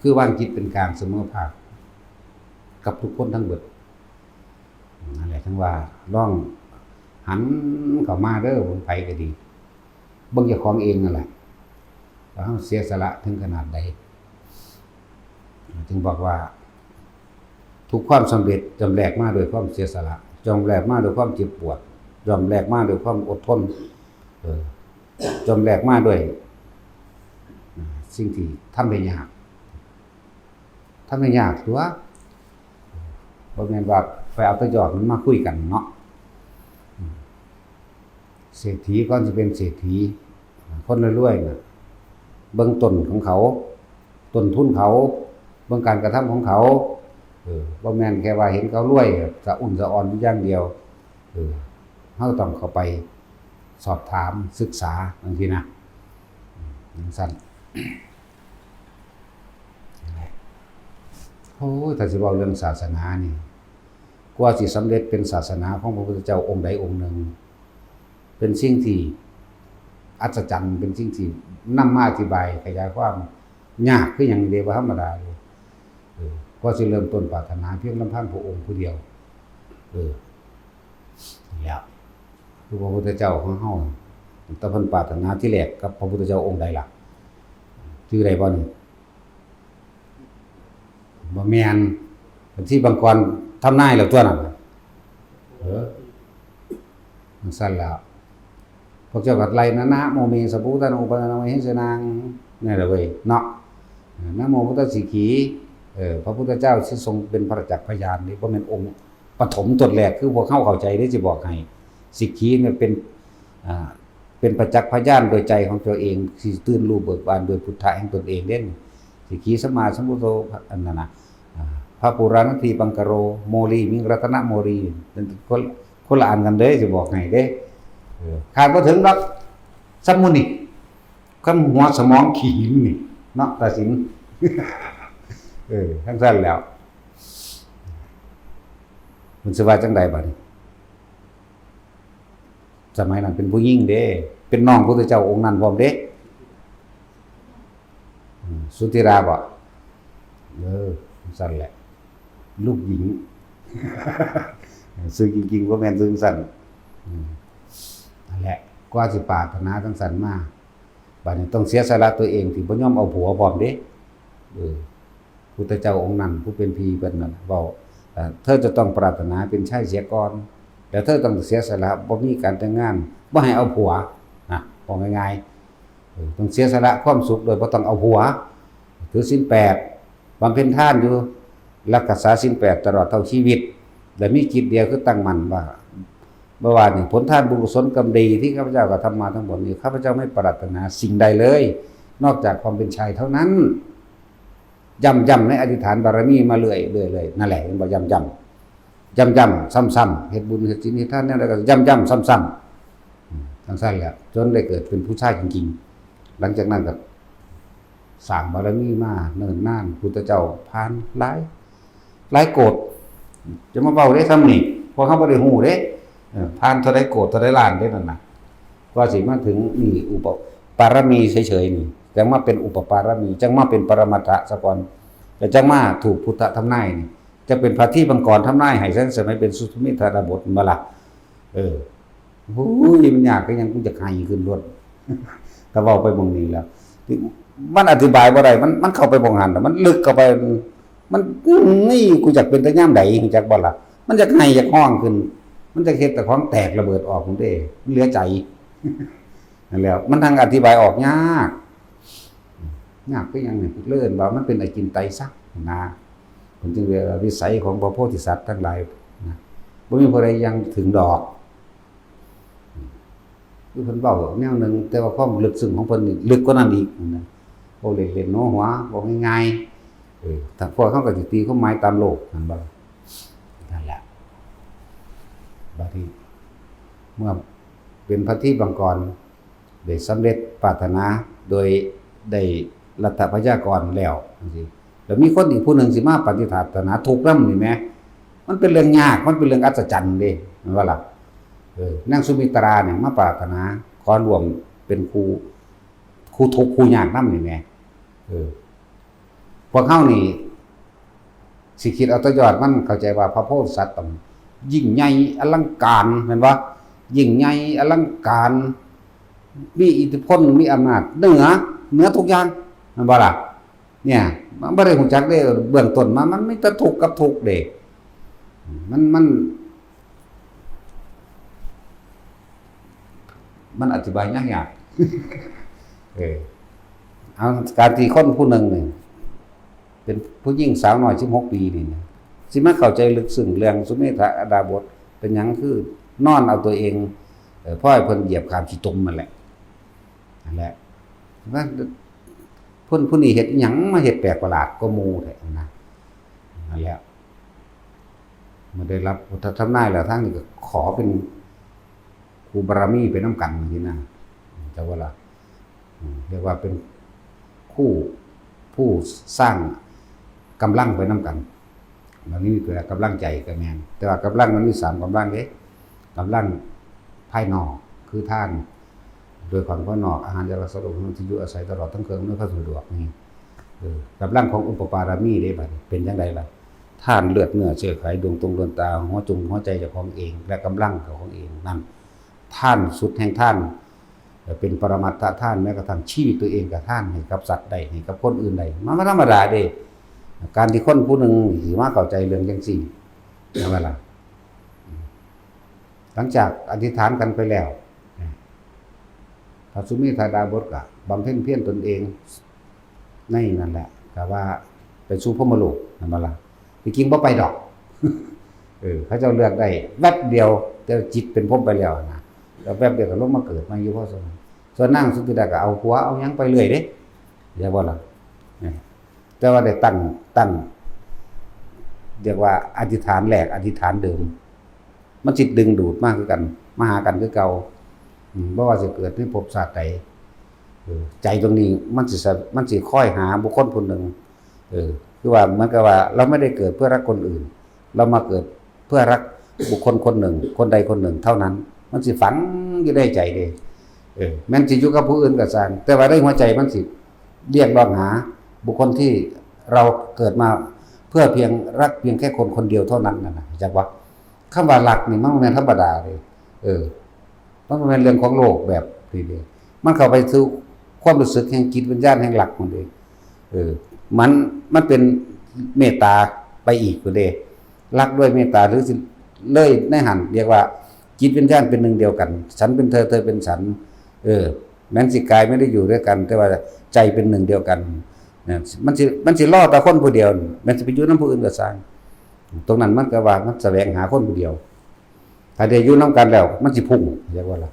คือวางจิตเป็นกลางเสมอภาค กับทุกคนทั้งเบิด นั่นแหละ จั่งว่าลองหันเข้ามาเด้อ เบิ่งไผก็ดี เบิ่งเจ้าของเองนั่นแหละ ว่าเฮาเสียสละถึงขนาดใด จึงบอกว่า ทุกความสำเร็จย่อมแลกมาด้วยความเสียสละ ย่อมแลกมาด้วยความเจ็บปวด ย่อมแลกมาด้วยความอดทน เออ ย่อมแลกมาด้วย อ่า สิ่งที่ทำได้ยาก ทำได้ยากตั๊ว บ่แม่นว่าไปเอาแต่ยอดมันมาคุยกันเนาะ อืม เศรษฐีก่อนสิเป็นเศรษฐี คนรวยๆ น่ะ เบิ่งต้นของเขา ต้นทุนเขา เบิ่งการกระทำของเขา เออ บ่แม่นแค่ว่าเห็นเขารวย สะอุ่นสะออนอยู่อย่างเดียว เออ เฮาต้องเข้าไปสอบถามศึกษาจั่งซี้นะ อืม จั่งซั้น โอ้ย ถ้าสิเว้าเรื่องศาสนานี่ กว่าสิสำเร็จเป็นศาสนาของพระพุทธเจ้าองค์ใดองค์หนึ่ง เป็นสิ่งที่อัศจรรย์ เป็นสิ่งที่นำมาอธิบายขยายความยากคือหยังเด้ บ่ธรรมดาเลย เออ กว่าสิเริ่มต้นปรารถนาเพียงลำพังพระองค์ผู้เดียว เออ แล้ว คือพระพุทธเจ้าของเฮา ตั้งแต่เพิ่นปรารถนาทีแรกกับพระพุทธเจ้าองค์ใดล่ะ ชื่อใดบ่นี่ บ่แม่น บัดทีบางกรทำนายแล้วตั๊วนั้น เออ จั่งซั้นแล้ว พวกเจ้าก็ไล่นะ นะโมเม สัพพุทธานัง อุปาทานัง มเหสนานัง นี่แหละเว้ย เนาะ นะโมพุทธสิกขี เออ พระพุทธเจ้าที่ทรงเป็นประจักษ์พยานนี่ บ่แม่นองค์ปฐมต้นแรก คือพวกเฮาเข้าใจเด้ สิบอกให้ สิกขีเนี่ยเป็น อ่า เป็นประจักษ์พยานโดยใจของตัวเอง สิตื่นรู้เบิกบานโดยพุทธะแห่งตนเองเด่น สิขีสัมมาสัมพุทโธ อันนั้นนะ อ่า พระปุราณทีปังกโร โมลีมิงรัตนโมลี เป็นคน คนละอันกันเด้ สิบอกให้เด้ เออ ขาดบ่ถึงดอก สมุนี่ คำหัวสมองขี้หินนี่ เนาะ ตาสิน เออ ทั้งสั้นแล้ว มันสิว่าจังใดบัดนี้ สมัยนั้นเป็นผู้หญิงเด้ เป็นน้องพุทธเจ้าองค์นั้นพร้อมเด้ อืม สุธิราบ่ เออ สั้นแหละ ลูกหญิง ซื่อจริงๆ บ่แม่นซื่อสั้น อืม นั่นแหละ กว่าสิปรารถนาจังซั่นมา บัดนี้ต้องเสียสละตัวเองที่บ่ยอมเอาผัวพร้อมเด้ เออ พุทธเจ้าองค์นั้นผู้เป็นพี่เพิ่นนั่นเว้า เอ่อ เธอจะต้องปรารถนาเป็นชายเสียก่อน แล้วเธอต้องเสียสละบ่มีการแต่งงาน บ่ให้เอาผัว นะ บอกง่ายๆ เออ ต้องเสียสละความสุขโดยบ่ต้องเอาผัว ถือศีลแปด บำเพ็ญทานอยู่ รักษาศีลแปดตลอดเท่าชีวิต และมีจิตเดียวคือตั้งมั่นว่า บ่ว่านี่ ผลทานบุญกุศลกรรมดีที่ข้าพเจ้ากระทำมาทั้งหมดนี้ ข้าพเจ้าไม่ปรารถนาสิ่งใดเลย นอกจากความเป็นชายเท่านั้น ย้ำๆ ในอธิษฐานบารมีมาเรื่อยๆ เรื่อยๆ นั่นแหละ เห็นบ่ ย้ำๆ ย้ำๆ ซ้ำๆ เฮ็ดบุญเฮ็ดศีลเฮ็ดทานแนวใดก็ย้ำๆ ซ้ำๆ อืม จังซั่นแหละ จนได้เกิดเป็นผู้ชายจริงๆ หลังจากนั้นก็สร้างบารมีมาเนิ่นนาน พุทธเจ้าผ่านหลาย หลายโกฏ จะมาเว้าได้ซ้ำนี่ พวกเขาบ่ได้ฮู้เด้ เออ ผ่านเท่าใดโกฏ เท่าใดล้านเด้นั่นน่ะ กว่าสิมาถึงนี่ อุปปารมีเฉยๆ นี่ จังมาเป็นอุปปารมี จังมาเป็นปรมัตถะซะก่อน แล้วจังมาถูกพุทธทำนายนี่ จะเป็นพระทีปังกรทำนายให้ สมัยเป็นสุเมธดาบส แม่นบ่ล่ะ เออ โอ้ย มันยากคือหยัง กูอยากไห้ขึ้นโลด ถ้าเว้าไปหม่องนี้แล้ว มันอธิบายบ่ได้ มัน มันเข้าไปหม่องหั้นน่ะ มันลึกเข้าไป มัน นี่ กูอยากเป็นแต่ยามใด รู้จักบ่ล่ะ มันอยากไห้อยากฮ้องขึ้น มันอยากเฮ็ดแต่ของแตกระเบิดออกพุ้นเด้ มันเหลือใจ นั่นแหละ มันทั้งอธิบายออกยาก ยากคือหยังนี่ เอิ้นว่ามันเป็นอจินไตยซะนะ เพิ่นจึงเรียกว่าวิสัยของพระโพธิสัตว์ทั้งหลายนะ บ่มีผู้ใดยังถึงดอก คือเพิ่นเว้าแนวหนึ่ง แต่ว่าความลึกซึ้งของเพิ่นนี่ลึกกว่านั้นอีกนะ เว้าเล่นๆ หัวๆ เว้าง่ายๆ เออ ถ้าพวกเขาก็สิตีความหมายตามโลก แม่นบ่ล่ะ นั่นแหละ บัดนี้ เมื่อเป็นพระทีปังกร ได้สำเร็จปรารถนาโดยได้รัตถพยากรแล้วจังซี้ แล้วมีคนอีกผู้หนึ่งสิมาปฏิทัศนาทุกข์นำนี่แหม มันเป็นเรื่องยาก มันเป็นเรื่องอัศจรรย์เด้ แม่นบ่ล่ะ เออ นางสุมิตราเนี่ยมาปรารถนาขอร่วมเป็นคู่ คู่ทุกข์คู่ยากนำนี่แหม เออ พวกเฮานี่ สิคิดเอาแต่ยอดมัน เข้าใจว่าพระโพธิสัตว์ต้องยิ่งใหญ่อลังการ แม่นบ่ ยิ่งใหญ่อลังการ มีอิทธิพล มีอำนาจเหนือ เหนือทุกอย่าง แม่นบ่ล่ะ เนี่ย มันบ่ได้รู้จักเด้ เบื้องต้นมา มันมีแต่ทุกข์กับทุกข์เด้ มัน มัน มันอธิบายยากๆ เออ เอา การที่คนผู้หนึ่งนี่ เป็นผู้หญิงสาวน้อยสิบหกปีนี่นะ สิมาเข้าใจลึกซึ้งเรื่องสุเมธดาบส เป็นหยังคือนอนเอาตัวเอง เอ่อ พอให้เพิ่นเหยียบขามขี้ตมนั่นแหละ นั่นแหละ ว่า เพิ่นผู้นี้เฮ็ดอิหยังมาเฮ็ดแปลกประหลาดกว่าหมู่แท้นะ นั่นแหละ เมื่อได้รับพุทธทำนายแล้ว ทางนี้ก็ขอเป็นคู่บารมีไปนำกันจังซี้นะ เจ้าว่าล่ะ อืม เรียกว่าเป็นคู่ ผู้สร้างกำลังไปนำกัน มันมีแปลว่ากำลังใจก็แม่น แต่ว่ากำลังมันมีสามกำลังเด้ กำลังภายนอก คือทาน โดยความภายนอก อาหาร ยารักษาโรค ที่อยู่อาศัย ตลอดทั้งเครื่องอำนวยความสะดวกนี่ เออ กำลังของอุปปารมีเด้ บัดนี้เป็นจั่งใดล่ะ ทานเลือดเนื้อเชื้อไข ดวงตรงดวงตา หัวจงหัวใจเจ้าของเอง และกำลังเจ้าของเองนั่น ทานสุดแห่งทาน เป็นปรมัตถทาน แม้กระทั่งชีวิตตัวเองก็ทานให้กับสัตว์ได้ ให้กับคนอื่นได้ มันบ่ธรรมดาเด้ การที่คนผู้หนึ่งสิมาเข้าใจเรื่องจังซี้ แม่นบ่ล่ะ หลังจากอธิษฐานกันไปแล้ว พระสุเมธาดาบสก็บำเพ็ญเพียรตนเอง ในนั่นแหละ ก็ว่าไปสู่พรหมโลก แม่นบ่ล่ะ ที่จริงบ่ไปดอก เออ เขาเจ้าเลือกได้แวบเดียว แต่จิตเป็นพรหมไปแล้วนะ ก็แป๊บเดียวก็ลงมาเกิดใหม่อยู่เพราะส่วนนั้น ส่วนนางสุดที่ได้ก็เอาผัวเอาหยังไปเรื่อยเด้ เรียกว่าล่ะ เนี่ย แต่ว่าได้ตั้งตั้ง เรียกว่าอธิษฐานแรก อธิษฐานเดิม มันสิดึงดูดมากคือกัน มาหากันคือเก่า อืม บ่ว่าสิเกิดในภพชาติใด เออ ใจตรงนี้มันสิสะ- มันสิคอยหาบุคคลผู้หนึ่ง เออ คือว่าเหมือนกับว่าเราไม่ได้เกิดเพื่อรักคนอื่น เรามาเกิดเพื่อรักบุคคลคนหนึ่ง คนใดคนหนึ่งเท่านั้น มันสิฝังอยู่ในใจเลย เออ แม้นสิอยู่กับผู้อื่นก็ซ่าง แต่ว่าในหัวใจมันสิเรียกร้องหาบุคคลที่เราเกิดมาเพื่อเพียงรักเพียงแค่คนคนเดียวเท่านั้นนะนะ จักว่า คำว่ารักนี่มันบ่แม่นธรรมดาเลย เออ มันบ่แม่นเรื่องของโลกแบบนี้เลย มันเข้าไปสู่ความรู้สึกแห่งจิตวิญญาณแห่งรักมันเอง เออ มัน มันเป็นเมตตาไปอีกคนเด้ รักด้วยเมตตา หรือสิเลยในหันเรียกว่าจิตวิญญาณเป็นหนึ่งเดียวกัน ฉันเป็นเธอ เธอเป็นฉัน เออ แม้นสิกายไม่ได้อยู่ด้วยกัน แต่ว่าใจเป็นหนึ่งเดียวกัน นะ มันสิ มันสิรอแต่คนผู้เดียว แม้นสิไปอยู่นำผู้อื่นก็ซ่าง ตรงนั้นมันก็ว่ามันแสวงหาคนผู้เดียว ถ้าได้อยู่นำกันแล้ว มันสิพุ่ง เรียกว่าล่ะ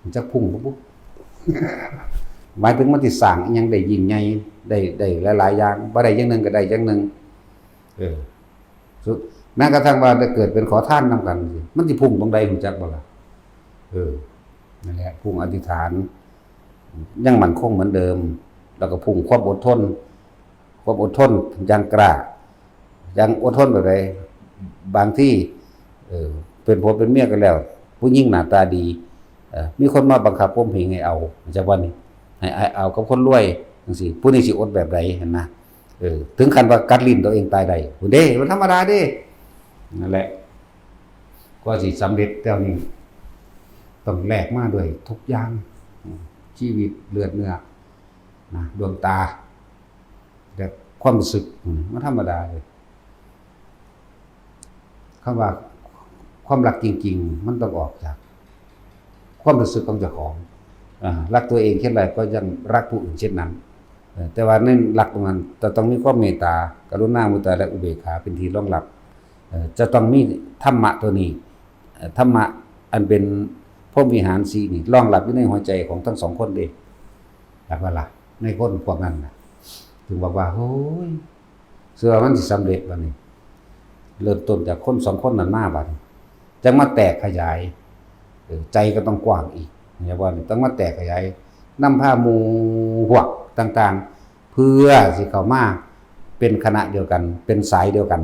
มันจักพุ่งบ่บุ หมายถึงมันสิสร้างอิหยังได้ยิ่งใหญ่ ได้ ได้หลายๆอย่าง บ่ได้อย่างหนึ่งก็ได้อย่างหนึ่ง เออ สุด แม้กระทั่งว่าได้เกิดเป็นขอทานนำกัน มันสิพุ่งตรงใดรู้จักบ่ล่ะ เออ นั่นแหละ พุ่งอธิษฐาน ยังมั่นคงเหมือนเดิม แล้วก็พุ่งความอดทน ความอดทนอย่างกล้า อย่างอดทนแบบใด บางที เออ เป็นผัวเป็นเมียกันแล้ว ผู้หญิงหน้าตาดี เออ มีคนมาบังคับข่มเหงให้เอา จักว่านี่ ให้ ให้เอากับคนรวยจังซี่ ผู้นี้สิอดแบบใดหั้นนะ เออ ถึงขั้นว่ากัดลิ้นตัวเองตายได้ พุ้นเด้ มันธรรมดาเด้ นั่นแหละ กว่าสิสำเร็จแนวนี้ ต้องแลกมาด้วยทุกอย่าง อืม ชีวิต เลือดเนื้อ นะ ดวงตา และความรู้สึก อืม มันธรรมดาเลย คำว่าความรักจริงๆ มันต้องออกจากความรู้สึกของเจ้าของ อ่า รักตัวเองเช่นไรก็ยังรักผู้อื่นเช่นนั้น เอ่อ แต่ว่าในหลักตรงนั้นจะต้องมีความเมตตา กรุณา มุทิตา และอุเบกขาเป็นที่รองรับ เอ่อ จะต้องมีธรรมะตัวนี้ เอ่อ ธรรมะอันเป็นพรหมวิหารสี่นี่รองรับอยู่ในหัวใจของทั้งสองคนเด้ หลักว่าล่ะ ในคนพวกนั้นน่ะ ถึงบอกว่า โอ้ย เชื่อว่ามันสิสำเร็จบัดนี้ เริ่มต้นจากคนสองคนนั้นมาบัดนี้ จังมาแตกขยาย เออ ใจก็ต้องกว้างอีก เนี่ยว่านี่ต้องมาแตกขยาย นำพาหมู่พวกต่างๆ เพื่อสิเข้ามาเป็นคณะเดียวกัน เป็นสายเดียวกัน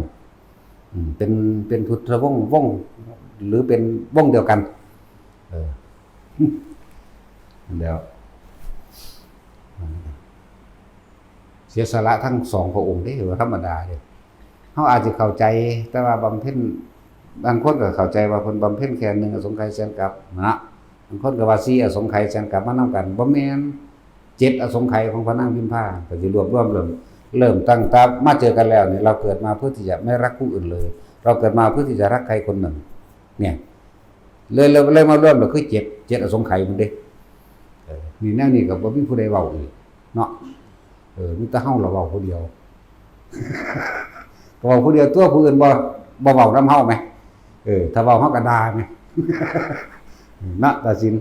อืม เป็น เป็นพุทธวงศ์ วงศ์ หรือเป็นวงศ์เดียวกัน เออ แล้ว เสียสละทั้งสองพระองค์เด้ บ่ธรรมดาเด้ เฮาอาจสิเข้าใจ แต่ว่าบำเพ็ญ บางคนก็เข้าใจว่าเพิ่นบำเพ็ญแค่หนึ่งอสงไขยแสนกัปนะ บางคนก็ว่าสี่อสงไขยแสนกัปมานำกัน บ่แม่น เจ็ดอสงไขยของพระนางพิมพา ก็สิรวบรวมเริ่ม เริ่มตั้งแต่มาเจอกันแล้วเนี่ย เราเกิดมาเพื่อที่จะไม่รักผู้อื่นเลย เราเกิดมาเพื่อที่จะรักใครคนหนึ่ง เนี่ย เลย เลย เลยมารวมแล้วคือเจ็ด เจ็ดอสงไขยพุ้นเด้ เออ นี่แนวนี้ก็บ่มีผู้ใดเว้าอีกเนาะ เออ มีแต่เฮาละเว้าผู้เดียว ก็เว้าผู้เดียวตัว ผู้อื่นบ่ บ่เว้านำเฮาแหม เออ ถ้าเว้าเฮาก็ด่าแหม เนาะ ตาสิน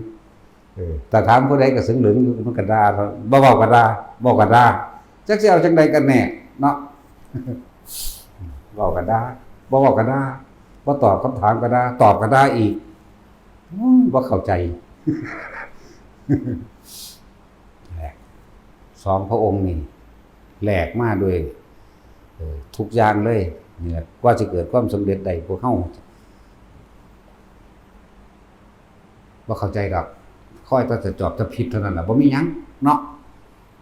เออ ถ้าถามผู้ใดก็เสิงเหลิงอยู่ มันก็ด่า บ่เว้าก็ด่า เว้าก็ด่า จักสิเอาจั่งใดกันแน่เนาะ เว้าก็ด่า บ่เว้าก็ด่า บ่ตอบคำถามก็ด่า ตอบก็ด่าอีก โอ้ย บ่เข้าใจ สองพระองค์นี่แลกมาด้วย เอ่อ ทุกอย่างเลย นี่แหละ กว่าสิเกิดความสำเร็จได้ พวกเฮาบ่เข้าใจดอก คอยแต่จะจอบจะผิดเท่านั้นล่ะ บ่มีหยังเนาะ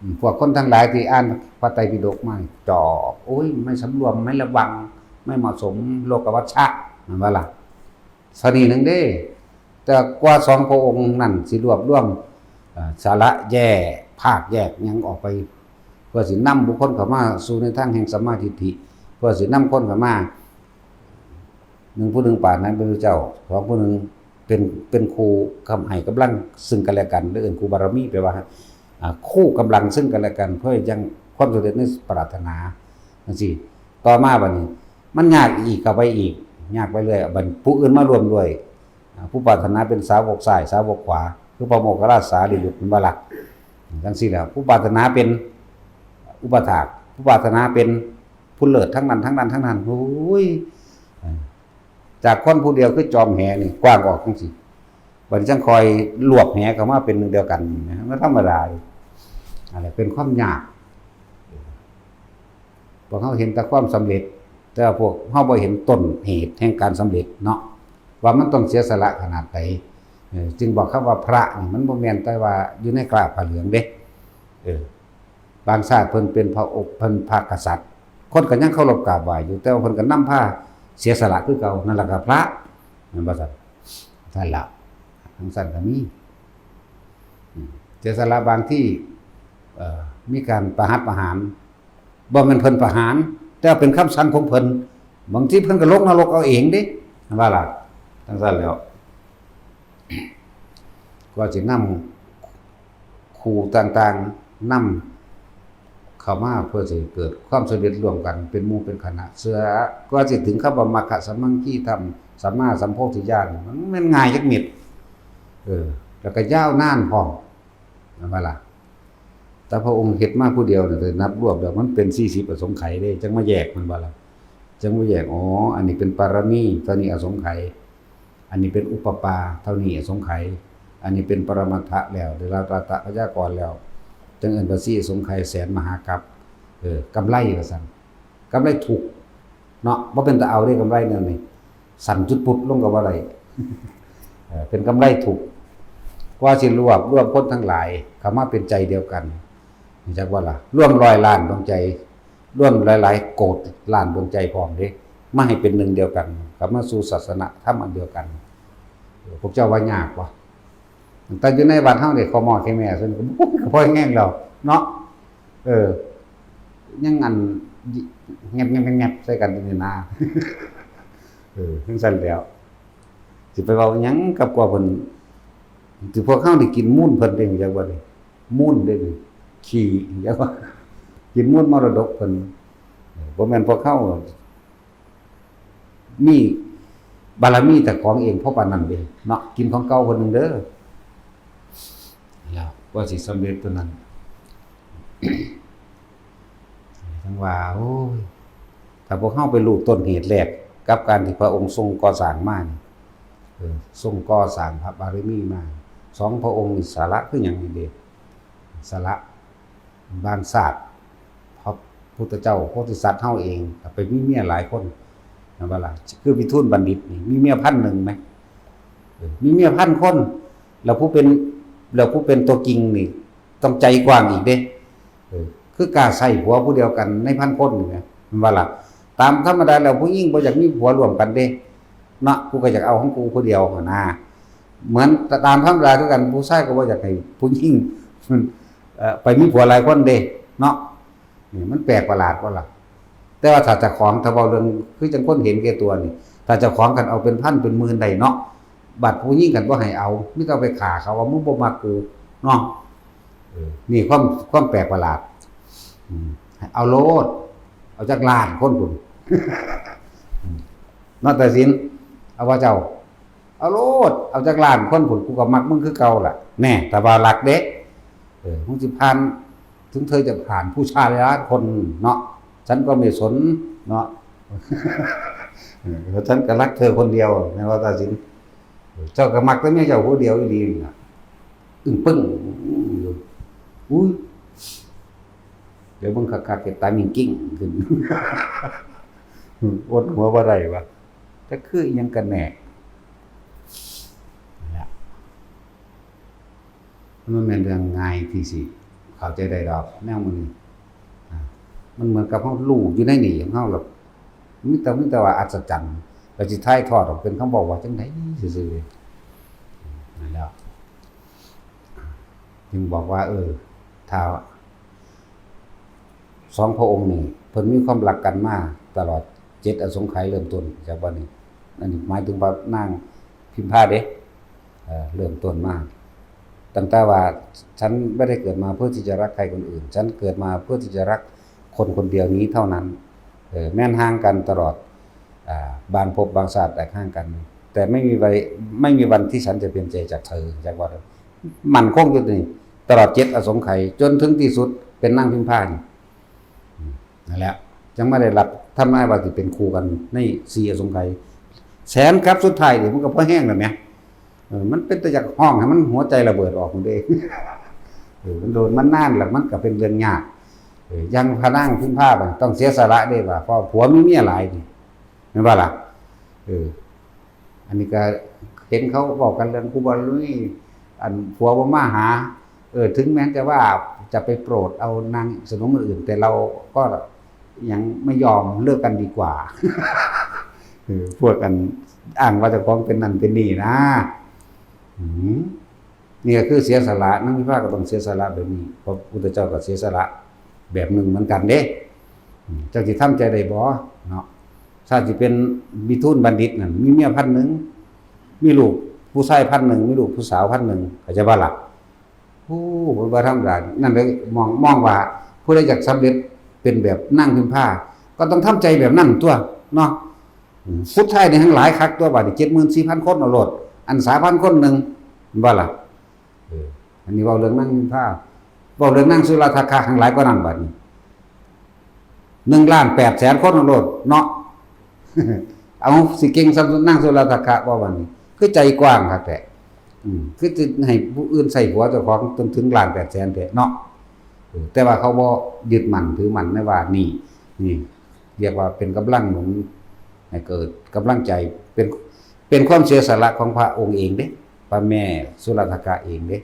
อืม พวกคนทั้งหลายที่อ่านพระไตรปิฎกมานี่จอบ โอ้ย ไม่สำรวม ไม่ระวัง ไม่เหมาะสม โลกวัชชะ แม่นบ่ล่ะ เท่านี้หนึ่งเด้ แต่กว่าสองพระองค์นั่นสิรวบรวม เอ่อ สาระแยก ภาคแยกหยังออกไป เพื่อสินำบุคคลเข้ามาสู่ในทางแห่งสัมมาทิฏฐิ เพื่อสินำคนเข้ามา หนึ่งผู้หนึ่งปรารถนาเป็นพระเจ้า สองผู้หนึ่งเป็น เป็นคู่กำ ให้กำลังซึ่งกันและกัน หรือเอิ้นคู่บารมี แปลว่า อ่า คู่กำลังซึ่งกันและกัน เพื่อยังความสำเร็จในปรารถนา จังซี้ ต่อมาบัดนี้ มันยากอีกเข้าไปอีก ยากไปเรื่อย บัดผู้อื่นมาร่วมด้วย อ่า ผู้ปรารถนาเป็นสาวกซ้าย สาวกขวา คือพระโมคคัลลาสารีบุตร แม่นบ่ล่ะ จั่งซี้แหละ ผู้ปรารถนาเป็นอุปถาก ผู้ปรารถนาเป็นผู้เลิศทั้งนั้น ทั้งนั้น ทั้งนั้น โอ้ย จากคนผู้เดียวคือจอมแหนี่กว้างออกจั่งซี้ บัดนี้จั่งค่อยรวบแหเข้ามาเป็นหนึ่งเดียวกันนะ มันธรรมดาอยู่ อันนี้เป็นความยาก พวกเฮาเห็นแต่ความสำเร็จ แต่ว่าพวกเฮาบ่เห็นต้นเหตุแห่งการสำเร็จเนาะ ว่ามันต้องเสียสละขนาดใด เออ จึงบอกคำว่าพระนี่มันบ่แม่นแต่ว่าอยู่ในกล้าผ้าเหลืองเด้ เออ บางชาติเพิ่นเป็นพระองค์ เพิ่นพระกษัตริย์ คนก็ยังเคารพกราบไหว้อยู่ แต่ว่าเพิ่นก็นำพาเสียสละคือเก่า นั่นล่ะก็พระ แม่นบ่ซั่น ซั่นล่ะ จั่งซั่นก็มี อืม เสียสละบางที่ เอ่อ มีการประหัตประหาร บ่แม่นเพิ่นประหาร แต่ว่าเป็นคำสั่งของเพิ่น บางทีเพิ่นก็ลงนรกเอาเองเด้ ว่าล่ะ จั่งซั่นแหล้ว กว่าสินำ คู่ต่างๆ นำเข้ามาเพื่อสิเกิดความสำเร็จร่วมกันเป็นหมู่เป็นคณะ เพื่อกว่าสิถึงคำว่ามรรคสัมมังคีธรรม สัมมาสัมโพธิญาณ มันแม่นง่ายจักเม็ด เออ แล้วก็ยาวนานพร้อม แม่นบ่ล่ะ แต่พระองค์เฮ็ดมาผู้เดียวเนี่ย แต่นับรวมแล้วมันเป็นสี่สิบอสงไขยเด้ จั่งมาแยก แม่นบ่ล่ะ จั่งมาแยก อ๋อ อันนี้เป็นปารมี เท่านี้อสงไขย อันนี้เป็นอุปปา เท่านี้อสงไขย อันนี้เป็นปรมัตถะแล้ว ได้รับตถะพยากรณ์แล้ว จั่งเอิ้นว่าสี่อสงไขยแสนมหากัป เออ กำไรว่าซั่น กำไรถูกข์เนาะ บ่เป็นตาเอาเด้กำไรแนวนี้ สั่นจุดปุ๊บลงก็บ่ได้ เออ เป็นกำไรถูกข์ กว่าสิรวบรวมคนทั้งหลายเข้ามาเป็นใจเดียวกัน รู้จักบ่ล่ะ รวมร้อยล้านดวงใจ รวมหลายๆ โกดล้านดวงใจพร้อมเด้ มาให้เป็นหนึ่งเดียวกัน กลับมาสู่ศาสนธรรมอันเดียวกัน พวกเจ้าว่ายากบ่ แต่อยู่ในวัดเฮานี่ ขอหม้อแค่แม่ซั่นก็ โอ้ย ก็พอแฮงแล้วเนาะ เออ ยังอัน แงบๆๆๆ ใส่กันอยู่นี่นา เออ จั่งซั่นแหล้ว สิไปเว้าหยังกับกว่าเพิ่น สิพวกเฮานี่กินมูลเพิ่นเด้ จักว่านี่ มูลเด้นี่ ขี้ จักว่า กินมูลมรดกเพิ่น เออ บ่แม่นพวกเฮา มีบารมีแต่ของเอง เพราะปานนั้นเด้เนาะ กินของเก่าคนหนึ่งเด้อ แล้วกว่าสิสำเร็จตัวนั้น ทั้งว่า โอ้ย ถ้าพวกเฮาไปรู้ต้นเหตุแรก กับการที่พระองค์ทรงก่อสร้างมานี่ เออ ทรงก่อสร้างพระบารมีมา สองพระองค์นี่สาระคือหยังนี่เด้ สาระ บางชาติ พระพุทธเจ้าโพธิสัตว์เฮาเองก็ไปมีเมียหลายคน แม่นบ่ล่ะ คือวิทูลบัณฑิตนี่ มีเมียพันหนึ่งไหม เออ มีเมียพันคน แล้วผู้เป็น แล้วผู้เป็นตัวจริงนี่ ต้องใจกว้างอีกเด้ เออ คือกล้าใส่ผัวผู้เดียวกันในพันคนนี่นะ แม่นบ่ล่ะ ตามธรรมดาแล้วผู้หญิงบ่อยากมีผัวร่วมกันเด้ เนาะ กูก็อยากเอาของกูผู้เดียวหั้นนะ เหมือนตามธรรมดาคือกัน ผู้ชายก็บ่อยากให้ผู้หญิง เอ่อ ไปมีผัวหลายคนเด้ เนาะ นี่มันแปลกประหลาดบ่ล่ะ แต่ว่าถ้าเจ้าของ ถ้าเว้าเรื่อง คือจั่งคนเห็นแก่ตัวนี่ ถ้าเจ้าของคันเอาเป็นพันเป็นหมื่นได้เนาะ บัดผู้หญิงคันบ่ให้เอา มีแต่เอาไปฆ่าเขาว่า มึงบ่มักกู เนาะ เออ นี่ความ ความแปลกประหลาด อืม เอาโลด เอาจักล้านคนพุ้น อืม เนาะ ตาสิน เอาว่าเจ้า เอาโลด เอาจักล้านคนพุ้น กูก็มักมึงคือเก่าล่ะ แน่ แต่ว่ารักเด้ เออ มึงสิผ่าน ถึงเธอจะผ่านผู้ชายล้านคนเนาะ ฉันก็ไม่สนเนาะ เออ ฉันก็รักเธอคนเดียว แม่นว่าตาสิน เจ้าก็มักแต่เมียเจ้าผู้เดียวอีหลีนี่ล่ะ อึ้งปึ้งอยู่ อุ้ย เดี๋ยวเบิ่งคักๆ เฮ็ดตามิ่งกิ้งขึ้น อดหัวบ่ได้วะ จักคืออิหยังกันแน่ นั่นแหละ มันแม่นเรื่องง่ายที่สิเข้าใจได้ดอก แนวมื้อนี้ อ่า มันเหมือนกับเฮารู้อยู่ในนี่ของเฮาหรอก มีแต่ มีแต่ว่าอัศจรรย์ ก็สิถ่ายทอดออกเป็นคำเว้าว่าจั่งใดซื่อๆ นั่นแหละ จึงบอกว่า เออ ถ้า สองพระองค์นี่ เพิ่นมีความรักกันมาตลอดเจ็ดอสงไขยเริ่มต้น จากวันนี้ อันนี้หมายถึงว่านางพิมพาเด้ เอ่อ เริ่มต้นมา ตั้งแต่ว่า ฉันไม่ได้เกิดมาเพื่อที่จะรักใครคนอื่น ฉันเกิดมาเพื่อที่จะรักคนคนเดียวนี้เท่านั้น เออ แม้นห่างกันตลอด อ่า บางภพบางชาติแตกห่างกัน แต่ไม่มีวัน ไม่มีวันที่ฉันจะเปลี่ยนใจจากเธอ จักว่า มั่นคงอยู่นี่ ตลอดเจ็ดอสงไขย จนถึงที่สุด เป็นนางพิมพานี่ อืม นั่นแหละ จั่งมาได้รับทำนายว่าสิเป็นคู่กันในสี่อสงไขย แสนกับสุดท้ายนี่มันก็พอแฮงแล้วแหม เออ มันเป็นตาอยากฮ้องให้มันหัวใจระเบิดออกหมดเด้ เออ มันโดนมานานแล้ว มันก็เป็นเรื่องยาก เออ อย่างพระนางพิมพาบัดนี้ต้องเสียสละเด้ว่า เพราะผัวมีเมียหลายนี่ แม่นบ่ล่ะ เออ อันนี้ก็เห็นเขาบอกกันเรื่องครูบาลุย อันผัวบ่มาหา เออ ถึงแม้จะว่าจะไปโปรดเอานางสนมอื่น แต่เราก็ยังไม่ยอม เลิกกันดีกว่า เออ พวกอันอ้างว่าเจ้าของเป็นนั่นเป็นนี่นะ อืม นี่ก็คือเสียสละ นางพิมพาก็ต้องเสียสละแบบนี้ พระพุทธเจ้าก็เสียสละแบบหนึ่งเหมือนกันเด้ อืม เจ้าสิทำใจได้บ่เนาะ ถ้าสิเป็นวิทูลบัณฑิตนั่น มีเมียพันหนึ่ง มีลูกผู้ชายพันหนึ่ง มีลูกผู้สาวพันหนึ่ง เข้าใจบ่ล่ะ โอ้ บ่ธรรมดา นั่นเลยมอง มองว่าผู้ใดอยากสำเร็จเป็นแบบนางพิมพา ก็ต้องทำใจแบบนั้นตั๊วเนาะ อืม สุดท้ายนี่แฮ่งหลายคักตั๊ว บาดนี้ เจ็ดหมื่นสี่พันคนเอาโลด อันสามพันคนหนึ่ง แม่นบ่ล่ะ เออ อันนี้เว้าเรื่องนางพิมพา เว้าเรื่องนางสุราทคะแฮ่งหลายกว่านั้น บาดนี้ หนึ่งล้านแปดแสนคนเอาโลดเนาะ เอา สิเก่งส่ำนางสุราทคะบ่ บาดนี้ คือใจกว้างคักแท้ อืม คือสิให้ผู้อื่นใส่หัวเจ้าของจนถึงล้านแปดแสนแท้เนาะ เออ แต่ว่าเขาบ่ยึดมั่นถือมั่นในว่านี่ นี่ เรียกว่าเป็นกำลังหนุนให้เกิดกำลังใจ เป็น เป็นความเสียสละของพระองค์เองเด้ พระแม่สุราทคะเองเด้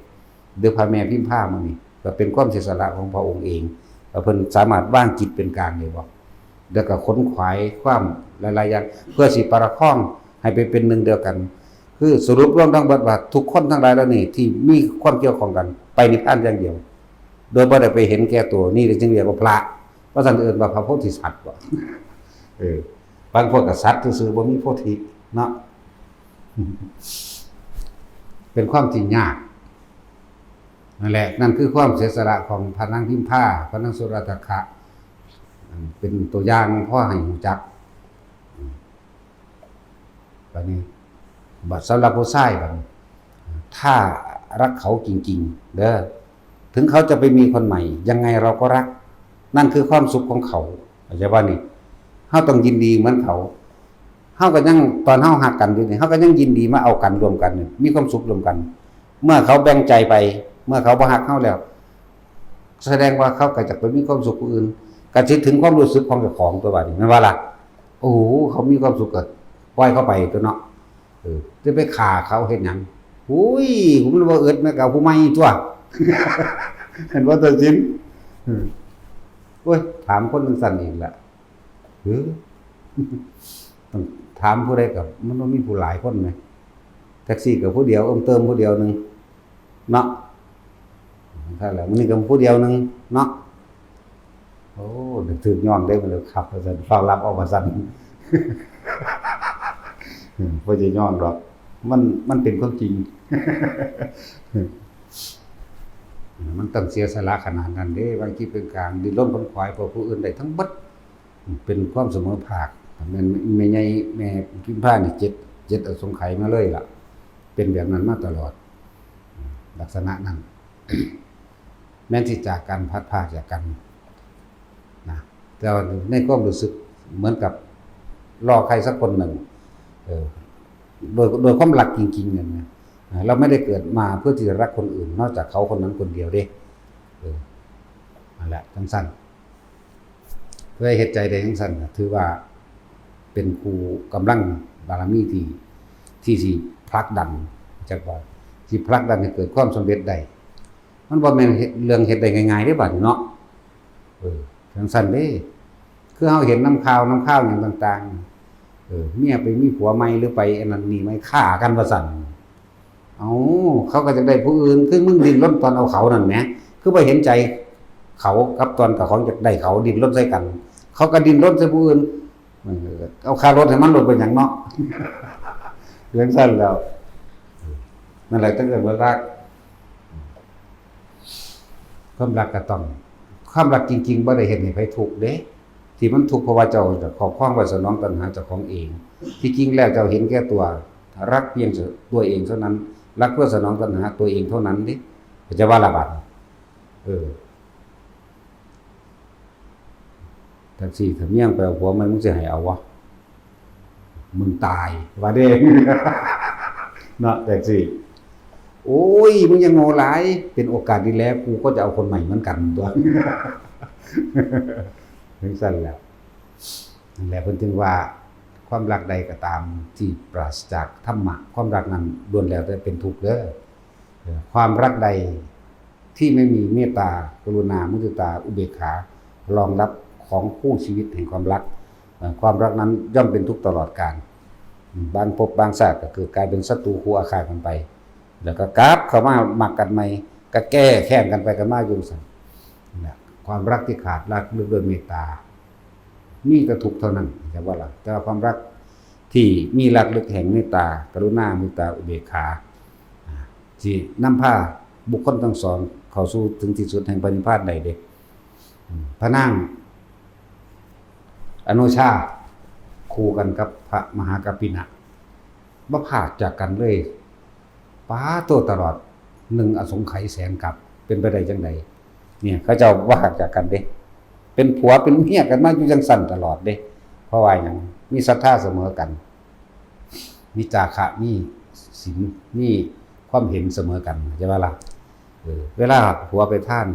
หรือพระแม่พิมพามื้อนี้ ก็เป็นความเสียสละของพระองค์เอง ว่าเพิ่นสามารถวางจิตเป็นกลางได้บ่ แล้วก็ขนขวายความหลายๆอย่าง เพื่อสิประคองให้ไปเป็นหนึ่งเดียวกัน คือสรุปรวมทั้งหมดว่าทุกคนทั้งหลายเหล่านี้ที่มีความเกี่ยวข้องกัน ไปนิพพานอย่างเดียว โดยบ่ได้ไปเห็นแก่ตัว นี่จึงเรียกว่าพระ ว่าซั่น เอิ้นว่าพระโพธิสัตว์บ่ เออ บางพวกก็สัตว์ซื่อๆ บ่มีโพธิเนาะ เป็นความที่ยาก นั่นแหละ นั่นคือความเสียสละของพระนางพิมพา พระนางสุราทคะ อืม เป็นตัวอย่างพอให้รู้จัก อืม บัดนี้ บัดสำหรับผู้ชายบัดนี้ ถ้ารักเขาจริงๆ เด้อ ถึงเขาจะไปมีคนใหม่ ยังไงเราก็รัก นั่นคือความสุขของเขา เข้าใจบ่นี่ เฮาต้องยินดีเหมือนเขา เฮาก็ยัง ตอนเฮาฮักกันอยู่นี่ เฮาก็ยังยินดีมาเอากันร่วมกันนี่ มีความสุขร่วมกัน เมื่อเขาแบ่งใจไป เมื่อเขาบ่ฮักเฮาแล้ว แสดงว่าเขาก็จะไปมีความสุขผู้อื่น ก็สิถึงความรู้สึกของเจ้าของตั๊ว บาดนี้ แม่นบ่ล่ะ โอ้โห เขามีความสุขก็ปล่อยเขาไปตั๊วเนาะ เออ จะไปฆ่าเขาเฮ็ดหยัง อุ้ย ผมเลยบ่อึด แม่นก็เอาผู้ใหม่ตั๊ว เห็นบ่ ตัดสิน อืม โอ้ย ถามคนจั่งซั่นอีกละ เออ ต้องถามผู้ใดก็ มันบ่มีผู้หลายคนแหม แท็กซี่ก็ผู้เดียว เอิ้มเติมผู้เดียวหนึ่ง เนาะ ถ้าแล้วมื้อนี้ก็ผู้เดียวหนึ่ง เนาะ โอ้ นึกถึงย้อนเด้ มันเลยขับว่าซั่น ฟ้าวหลับออกว่าซั่น อืม บ่ได้ย้อนดอก มัน มันเป็นความจริง มันต้องเสียสละขนาดนั้นเด้ วางจิตเป็นกลาง ดิ้นรนขนขวายเพื่อผู้อื่นได้ทั้งเบิด เป็นความเสมอภาค แม่นแม่ใหญ่แม่พิมพานี่ เจ็ด เจ็ดอสงไขยมาเลยล่ะ เป็นแบบนั้นมาตลอด ลักษณะนั้น แม้นสิจากกัน พลัดพรากจากกันนะ แต่ว่าในความรู้สึกเหมือนกับรอใครสักคนหนึ่ง เออ โดย โดยความรักจริงๆเนี่ยนะ อ่า เราไม่ได้เกิดมาเพื่อที่จะรักคนอื่นนอกจากเขาคนนั้นคนเดียวเด้ เออ นั่นแหละ จั่งซั่น เพื่อให้เฮ็ดใจได้จั่งซั่นน่ะ ถือว่าเป็นคู่กำลังบารมีที่ ที่สิผลักดัน จักว่าสิผลักดันให้เกิดความสำเร็จได้ มันบ่แม่นเฮ็ด เรื่องเฮ็ดได้ง่ายๆเด้ บาดนี้เนาะ เออ จั่งซั่นเด้ คือเฮาเห็นนำข่าว นำข่าวหยังต่างๆ เออ เมียไปมีผัวใหม่หรือไปอันนั้นนี่ใหม่ ฆ่ากันว่าซั่น เอ้า เขาก็อยากได้ผู้อื่น คือมึงดิ้นรนตอนเอาเขานั่นแหม คือบ่เห็นใจเขากับตอนเจ้าของอยากได้เขา ดิ้นรนใส่กัน เขาก็ดิ้นรนใส่ผู้อื่น เออ เอาค่ารถให้มันโลดเป็นหยังเนาะ จั่งซั่นแล้ว นั่นแหละ จั่งเอิ้นว่ารัก ความรักก็ต้อง ความรักจริงๆ บ่ได้เฮ็ดให้ไผทุกข์เด้ ที่มันทุกข์เพราะว่าเจ้าจะครอบครองไว้สนองตัณหาเจ้าของเอง ที่จริงแล้วเจ้าเห็นแก่ตัว รักเพียงตัวเองเท่านั้น รักเพื่อสนองตัณหาตัวเองเท่านั้นนี่ จะว่าละบาด เออ จังซี่ ถ้าเมียมึงไปเอาผัวใหม่ มึงสิให้เอาวะ มึงตาย ว่าเด้ เนาะ จังซี่ โอ้ย มึงยังโง่หลาย เป็นโอกาสดีแล้ว กูก็จะเอาคนใหม่เหมือนกันตัว จังซั่นแหละ นั่นแหละ เพิ่นจึงว่า ความรักใดก็ตามที่ปราศจากธรรมะ ความรักนั้นล้วนแล้วแต่เป็นทุกข์เด้อ เออ ความรักใดที่ไม่มีเมตตา กรุณา มุทิตา อุเบกขา รองรับของคู่ชีวิตแห่งความรัก เอ่อ ความรักนั้นย่อมเป็นทุกข์ตลอดกาล อืม บางภพบางชาติก็เกิดกลายเป็นศัตรูคู่อาฆาตกันไป แล้วก็กลับเข้ามามักกันใหม่ ก็แก้แค้นกันไปกันมาอยู่ซั่น นะ ความรักที่ขาดรากลึกด้วยเมตตา มีแต่ทุกข์เท่านั้น จะว่าล่ะ แต่ว่าความรักที่มีรากลึกแห่งเมตตา กรุณา มุทิตา อุเบกขา อ่า ที่นำพาบุคคลทั้งสองเข้าสู่ถึงที่สุดแห่งพระนิพพานได้เด้ อืม พระนางอโนชา คู่กันกับพระมหากัปปินะ บ่พรากจากกันเลย ปาโต ตลอดหนึ่งอสงไขยแสนกัป เป็นไปได้จังใด เนี่ย เขาเจ้าบ่พรากจากกันเด้ เป็นผัวเป็นเมียกันมาอยู่จังซั่นตลอดเด้ เพราะว่าหยัง มีศรัทธาเสมอกัน มีจาคะ มีศีล มีความเห็นเสมอกัน เข้าใจบ่ล่ะ เออ เวลาผัวไปทาน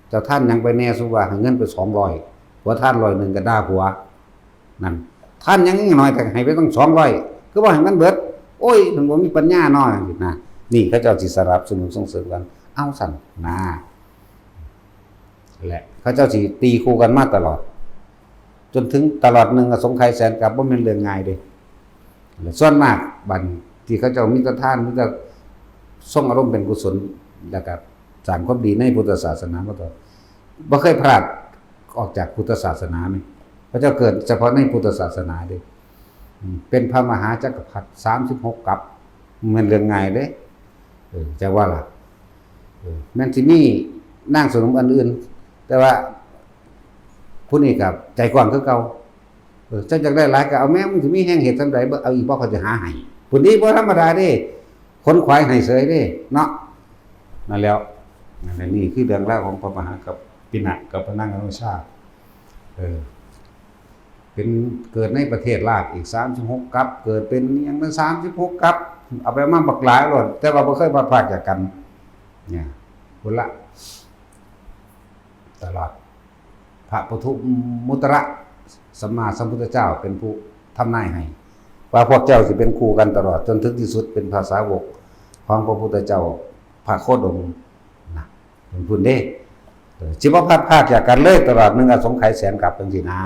เจ้าทานหยังไปแน่ สมมุติว่าให้เงินไปสองร้อย ผัวทานร้อยหนึ่งก็ด่าผัว นั่น ทานหยังน้อยแต่ให้ไปตั้งสองร้อย คือว่าให้มันเบิด โอ้ย มันบ่มีปัญญาน้อยนะ นี่เขาเจ้าสิสนับสนุนส่งเสริมกัน เอาซั่นนะ และเขาเจ้าสิตีคู่กันมาตลอด จนถึงตลอดหนึ่งอสงไขยแสนกัป บ่แม่นเรื่องง่ายเด้ และส่วนมากบัดที่เขาเจ้ามีแต่ทาน มีแต่ทรงอารมณ์เป็นกุศล แล้วก็สร้างความดีในพุทธศาสนามาตลอด บ่เคยพลาดออกจากพุทธศาสนานี่ เขาเจ้าเกิดเฉพาะในพุทธศาสนาเด้ อืม เป็นพระมหาจักรพรรดิสามสิบหกกัป แม่นเรื่องง่ายเด้ เออ จะว่าล่ะ เออ แม่นสิมีนางสนมอันอื่น แต่ว่าผู้นี้ก็ใจกว้างคือเก่า เออ เจ้าอยากได้หลายก็เอาแม่ มึงสิมีแฮงเฮ็ดส่ำใด บ่เอาอีกบ่ ข้อยสิหาให้ ผู้นี้บ่ธรรมดาเด้ ขนขวายให้เสยเด้ เนาะ นั่นแหล้ว นั่นแหละ นี่คือเรื่องราวของพระมหากัปปินะกับพระนางอโนชา เออ เป็น เกิดในประเทศลาวอีกสามสิบหกกัป เกิดเป็นอิหยังนั้นสามสิบหกกัป เอาไปมาบักหลายโลด แต่ว่าบ่เคยพลัดพรากจากกัน เนี่ย พุ้นละ ตลอด พระปทุมมุตระสัมมาสัมพุทธเจ้าเป็นผู้ทำนายให้ ว่าพวกเจ้าสิเป็นคู่กันตลอดจนถึงที่สุด เป็นพระสาวกของพระพุทธเจ้า พระโคดมนะ เป็นพุ้นเด้ เออ สิบ่พลัดพรากจากกันเลยตลอดหนึ่งอสงไขยแสนกัปจังซี่นะ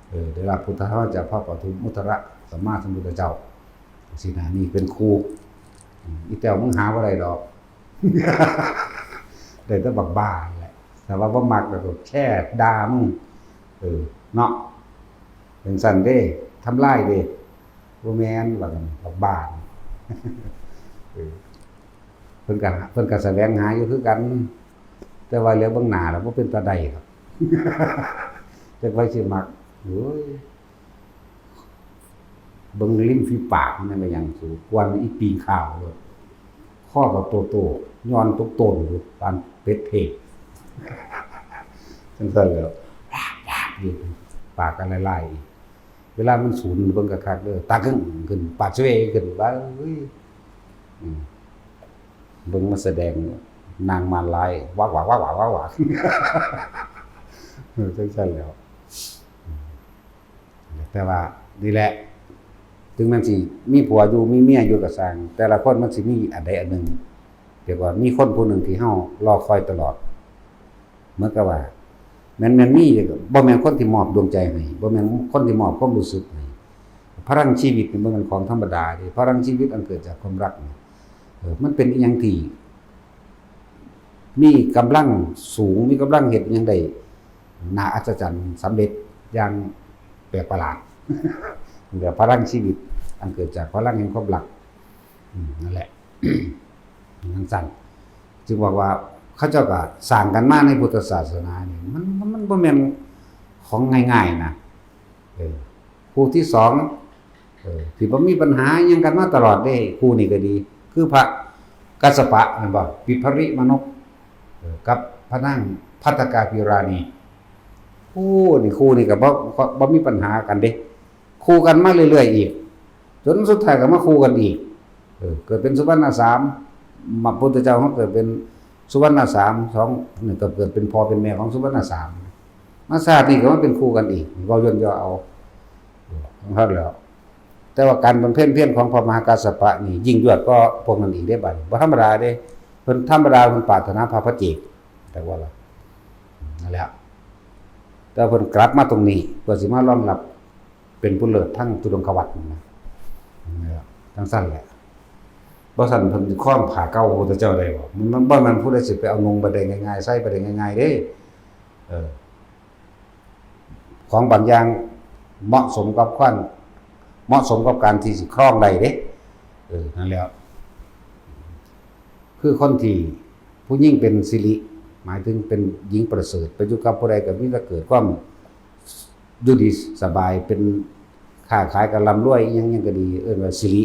เออ ได้รับพุทธธรรมจากพระปทุมมุตระสัมมาสัมพุทธเจ้า สินะ นี่เป็นคู่ อืม อีแต้วมึงหาบ่ได้ดอก ได้แต่บักบ้านั่นแหละ แต่ว่าบ่มักแล้วก็แค่ด่ามึง เออ เนาะ เป็นซั่นเด้ ทำลายเด้ บ่แม่น ว่ากัน บักบ้า เออ เพิ่นก็ เพิ่นก็แสวงหาอยู่คือกัน แต่ว่าเหลียวเบิ่งหน้าแล้วบ่เป็นตาได้ครับ จักไผสิมัก โอ้ย เบิ่งริมฝีปากมันเป็นหยังสูง กวนอีปีขาวเลย ข้อกับโตโต ย้อนทุกโตนอยู่ ปานเป็ดเทศ จังซั่นแหล้ว อยู่ ปากกันลายๆ เวลามันสูนเบิ่งคักๆเด้อ ตาเกิ่งขึ้น ปากเสวยขึ้น ว่า เอ้ย อืม เบิ่งมาแสดง นางมารร้าย วักวักวักวักวักวัก เออ จังซั่นแหล้ว แต่ว่านี่แหละ ถึงมันสิมีผัวอยู่ มีเมียอยู่ก็ซ่าง แต่ละคนมันสิมีอันใดอันหนึ่ง เรียกว่ามีคนผู้หนึ่งที่เฮารอคอยตลอด เหมือนกับว่า แม่น แม่นมี บ่แม่นคนที่มอบดวงใจให้ บ่แม่นคนที่มอบความรู้สึกให้ พลังชีวิตนี่บ่แม่นของธรรมดาเด้ พลังชีวิตอันเกิดจากความรักนี่ เออ มันเป็นอิหยังที่ มีกำลังสูง มีกำลังเฮ็ดอิหยังได้ น่าอัศจรรย์ สำเร็จอย่างแปลกประหลาด แบบพลังชีวิต อันเกิดจากพลังแห่งความรัก อืม นั่นแหละ จังซั่น จึงบอกว่าเขาเจ้าก็สร้างกันมาในพุทธศาสนานี่ มัน มัน มันบ่แม่นของง่ายๆนะ เออ คู่ที่สอง เออ ที่บ่มีปัญหาหยังกันมาตลอดเด้ คู่นี้ก็ดี คือพระกัสสปะแม่นบ่ วิภริมนก เออ กับพระนางภัททกาพิราณี คู่นี่ คู่นี่ก็บ่ บ่ บ่มีปัญหากันเด้ คู่กันมาเรื่อยๆอีก จนสุดท้ายก็มาคู่กันอีก เออ เกิดเป็นสุวรรณสาม พระพุทธเจ้ามาเกิดเป็นสุวรรณสาม สอง นี่ก็เกิดเป็นพ่อเป็นแม่ของสุวรรณสาม มาชาตินี้ก็มาเป็นคู่กันอีก เว้าย่นย่อเอา เออ ของเขาแล้ว แต่ว่าการบำเพ็ญเพียรของพระมหากัสสปะนี่ยิ่งยวดกว่าพวกนั้นอีกเด้บัดนี้ บ่ธรรมดาเด้ เพิ่นธรรมดาเพิ่นปรารถนาพระปัจเจก แต่ว่าล่ะ นั่นแหละ แต่เพิ่นกลับมาตรงนี้ เพื่อสิมารองรับเป็นผู้เลิศทั้งทุดงควัตรนะ นั่นแหละ จั่งซั่นแหละ บ่ซั่นเพิ่นสิครองผ้าเก่าพระพุทธเจ้าได้บ่ มัน มันบ่แม่นผู้ใดสิไปเอานุ่งไปได้ง่ายๆ ใส่ไปได้ง่ายๆเด้ เออ ของบางอย่างเหมาะสมกับความ เหมาะสมกับการที่สิครองได้เด้ เออ นั่นแหละ คือคนที่ผู้หญิงเป็นสิริ หมายถึงเป็นหญิงประเสริฐ ไปอยู่กับผู้ใดก็มีแต่เกิดความอยู่ดีสบาย เป็นค้าขายก็ร่ำรวย อิหยังหยังก็ดี เอิ้นว่าสิริ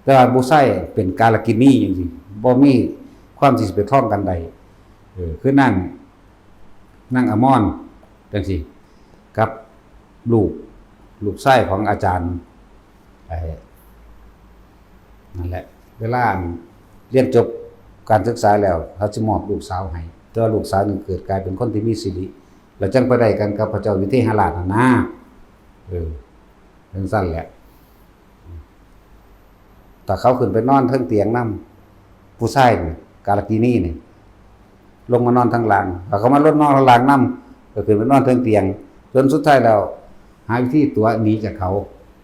แต่ว่าผู้ชายเป็นกาลกิณีจังซี่ บ่มีความที่สิไปครองกันได้ เออ คือนาง นางอมรจังซี่ กับลูก ลูกชายของอาจารย์ ไอ้ นั่นแหละ เวลาเรียนจบการศึกษาแล้ว เขาสิมอบลูกสาวให้ แต่ว่าลูกสาวนี่เกิดกลายเป็นคนที่มีสิริ แล้วจั่งไปได้กันกับพระเจ้าวิเทหราชนั่นนะ เออ จั่งซั่นแหละ ถ้าเขาขึ้นไปนอนเทิงเตียงนำ ผู้ชายนี่ กาลกิณีนี่ ลงมานอนทางล่าง ถ้าเขามาลดนอนทางล่างนำ ก็ขึ้นไปนอนเทิงเตียง จนสุดท้ายแล้ว หาวิธีตั๋วหนีจากเขา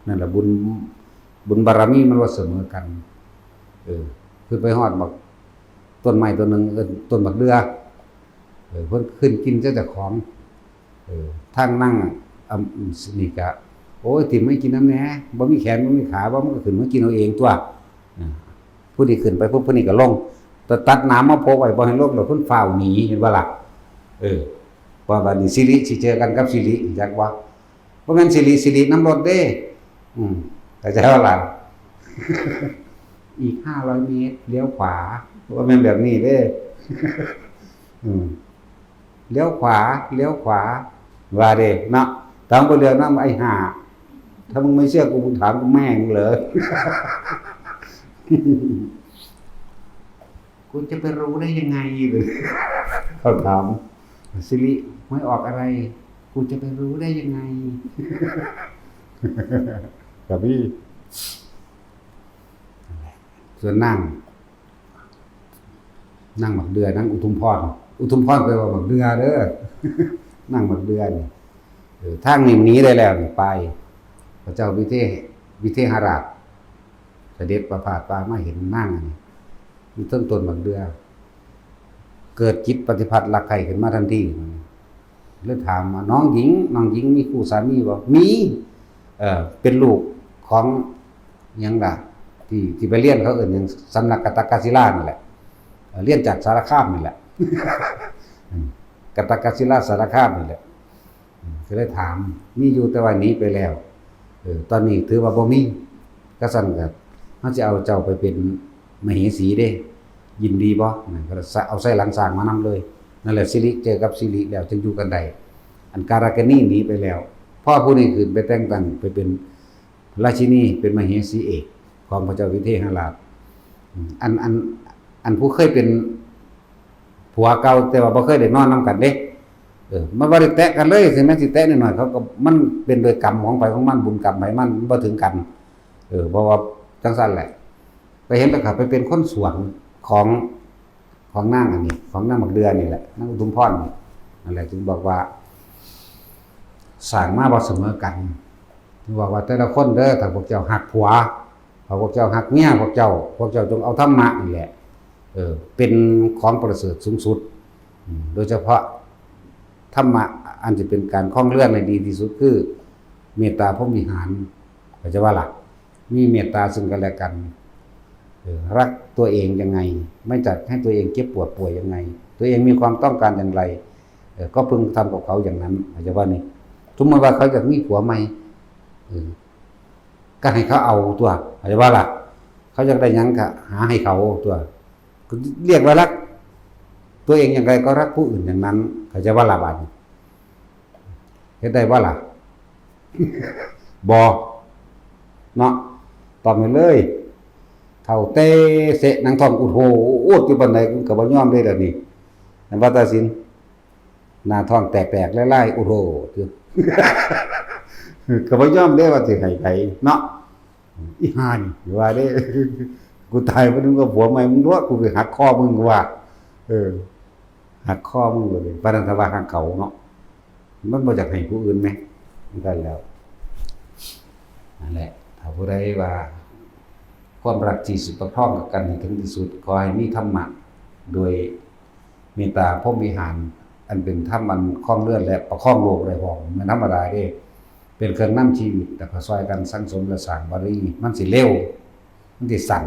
นั่นแหละบุญ บุญบารมีมันบ่เสมอกัน เออ ขึ้นไปฮอดบักต้นไม้ต้นหนึ่ง เอิ้นต้นบักเดื่อ เออ เพิ่นขึ้นกินแต่เจ้าของ เออ ทางนาง อ่ำ นี่ก็ โอ้ย ถิ่มให้กินนำแหน่ บ่มีแขนบ่มีขา บ่ มันก็ขึ้นมากินเอาเองตั๊ว อ่า ผู้นี้ขึ้นไปปุ๊บ ผู้นี้ก็ลง แต่ตัดหนามมาโพกไว้บ่ให้ลง แล้วเพิ่นฟ้าวหนี เห็นบ่ล่ะ เออ ว่าบัดนี้สิริสิเจอกันกับสิริ จักว่า บ่แม่นสิริ สิริน้ำรถเด้ อืม เข้าใจบ่ล่ะ อีกห้าร้อยเมตร เลี้ยวขวา บ่แม่นแบบนี้เด้ อืม เลี้ยวขวา เลี้ยวขวา ว่าเด้เนาะ ถามบ่เลี้ยวนำ ไอ้ห่า ถ้ามึงไม่เชื่อกู มึงถามกูแม่มึงเลย กูจะไปรู้ได้ยังไง เขาถาม สิริ หวยออกอะไร กูจะไปรู้ได้ยังไง ครับพี่ ส่วนนาง นางหมากเดือ นางอุทุมพร อุทุมพรแปลว่าหมากเดือเด้อ นางหมากเดือนี่ เออ ทางนี้หนีได้แล้วนี่ ไป พระเจ้าวิเทห วิเทหราช เสด็จประพาสป่ามาเห็นนางอันนี้ อยู่เทิงต้นหมากเดือ เกิดจิตปฏิพัทธ์รักใคร่ขึ้นมาทันที เลยถามว่า น้องหญิง น้องหญิงมีคู่สามีบ่ มี เอ่อ เป็นลูกของหยังล่ะ ที่ ที่ไปเรียนเขาเอิ้นหยัง สำนักกัตตกศิลานั่นแหละ เอ่อ เรียนจากสารคามนี่แหละ อืม กัตตกศิลาสารคามนี่แหละ อืม ก็เลยถาม มีอยู่แต่ว่าหนีไปแล้ว เออ ตอนนี้ถือว่าบ่มี กะซั้นกะ เฮาสิเอาเจ้าไปเป็นมเหสีเด้ ยินดีบ่ นั่นก็เอาไส้หลังช้างมานำเลย นั่นแหละ สิริเจอกับสิริแล้วจึงอยู่กันได้ อันกาลกิณีหนีไปแล้ว พอผู้นี้ขึ้นไปแต่งตั้งไปเป็นราชินี เป็นมเหสีเอกของพระเจ้าวิเทหราช อืม อัน อัน อันผู้เคยเป็นผัวเก่า แต่ว่าบ่เคยได้นอนนำกันเด้ เออ มันบ่ได้แตะกันเลย ถึงแม้สิแตะนิดหน่อย เขาก็ มันเป็นโดยกรรมของไผของมัน บุญกรรมไผมัน มันบ่ถึงกัน เออ เพราะว่าจั่งซั้นแหละ ไปเห็นแล้วก็ไปเป็นคนสวนของ ของนางอันนี้ ของนางหมากเดือนี่แหละ นางอุทุมพรนี่ นั่นแหละ จึงบอกว่า สร้างมาบ่เสมอกัน ถึงบอกว่าแต่ละคนเด้อ ถ้าพวกเจ้าฮักผัว ถ้าพวกเจ้าฮักเมีย พวกเจ้า พวกเจ้าจงเอาธรรมะนี่แหละ เออ เป็นของประเสริฐสูงสุด อืม โดยเฉพาะธรรมะอันจะเป็นการครองเรือนให้ดีที่สุดคือเมตตาพรหมวิหาร เข้าใจบ่ล่ะ มีเมตตาซึ่งกันและกัน เออ รักตัวเองยังไง ไม่จัดให้ตัวเองเจ็บปวดป่วยยังไง ตัวเองมีความต้องการอย่างไร เออ ก็พึงทำกับเขาอย่างนั้น เข้าใจบ่นี่ สมมุติว่าเขาอยากมีผัวใหม่ เออ ก็ให้เขาเอาตัว เข้าใจว่าล่ะ เขาอยากได้หยังก็หาให้เขาตัว เรียกว่ารัก ตัวเองอย่างไรก็รักผู้อื่นอย่างนั้น เข้าใจว่าล่ะ บาดนี้เฮ็ดได้บ่ล่ะ บ่ เนาะ ตอบให้เลย เฒ่าเตเสะหนังท้องอุดโหอุดอยู่ปานใด กูก็บ่ยอมเด้ล่ะนี่ แม่นบ่ ตาสิน หน้าท้องแตกๆ ลายๆ อุดโหอยู่ ก็บ่ยอมเด้ว่าสิให้ไผเนาะ อีห่านี่ ว่าเด้ กูตายไป มึงก็ผัวใหม่มึงด้วย กูไปหักคอมึง กูว่า เออ หักคอมึงเลย ปานนั้นถ้าว่าหักเขาเนาะ มันบ่อยากให้ผู้อื่นไหม มันก็แล้ว นั่นแหละ ถ้าผู้ใดว่า ความรักที่สิประคองกันให้ถึงที่สุด ขอให้มีธรรมะ โดยเมตตาพรหมวิหาร อันเป็นธรรมอันครองเรือนและประคองโลกได้พร้อม มันธรรมดาเด้ เป็นเครื่องนำชีวิต แล้วก็ซอยกันสั่งสมและสร้างบารมี มันสิเร็ว มันสิสั้น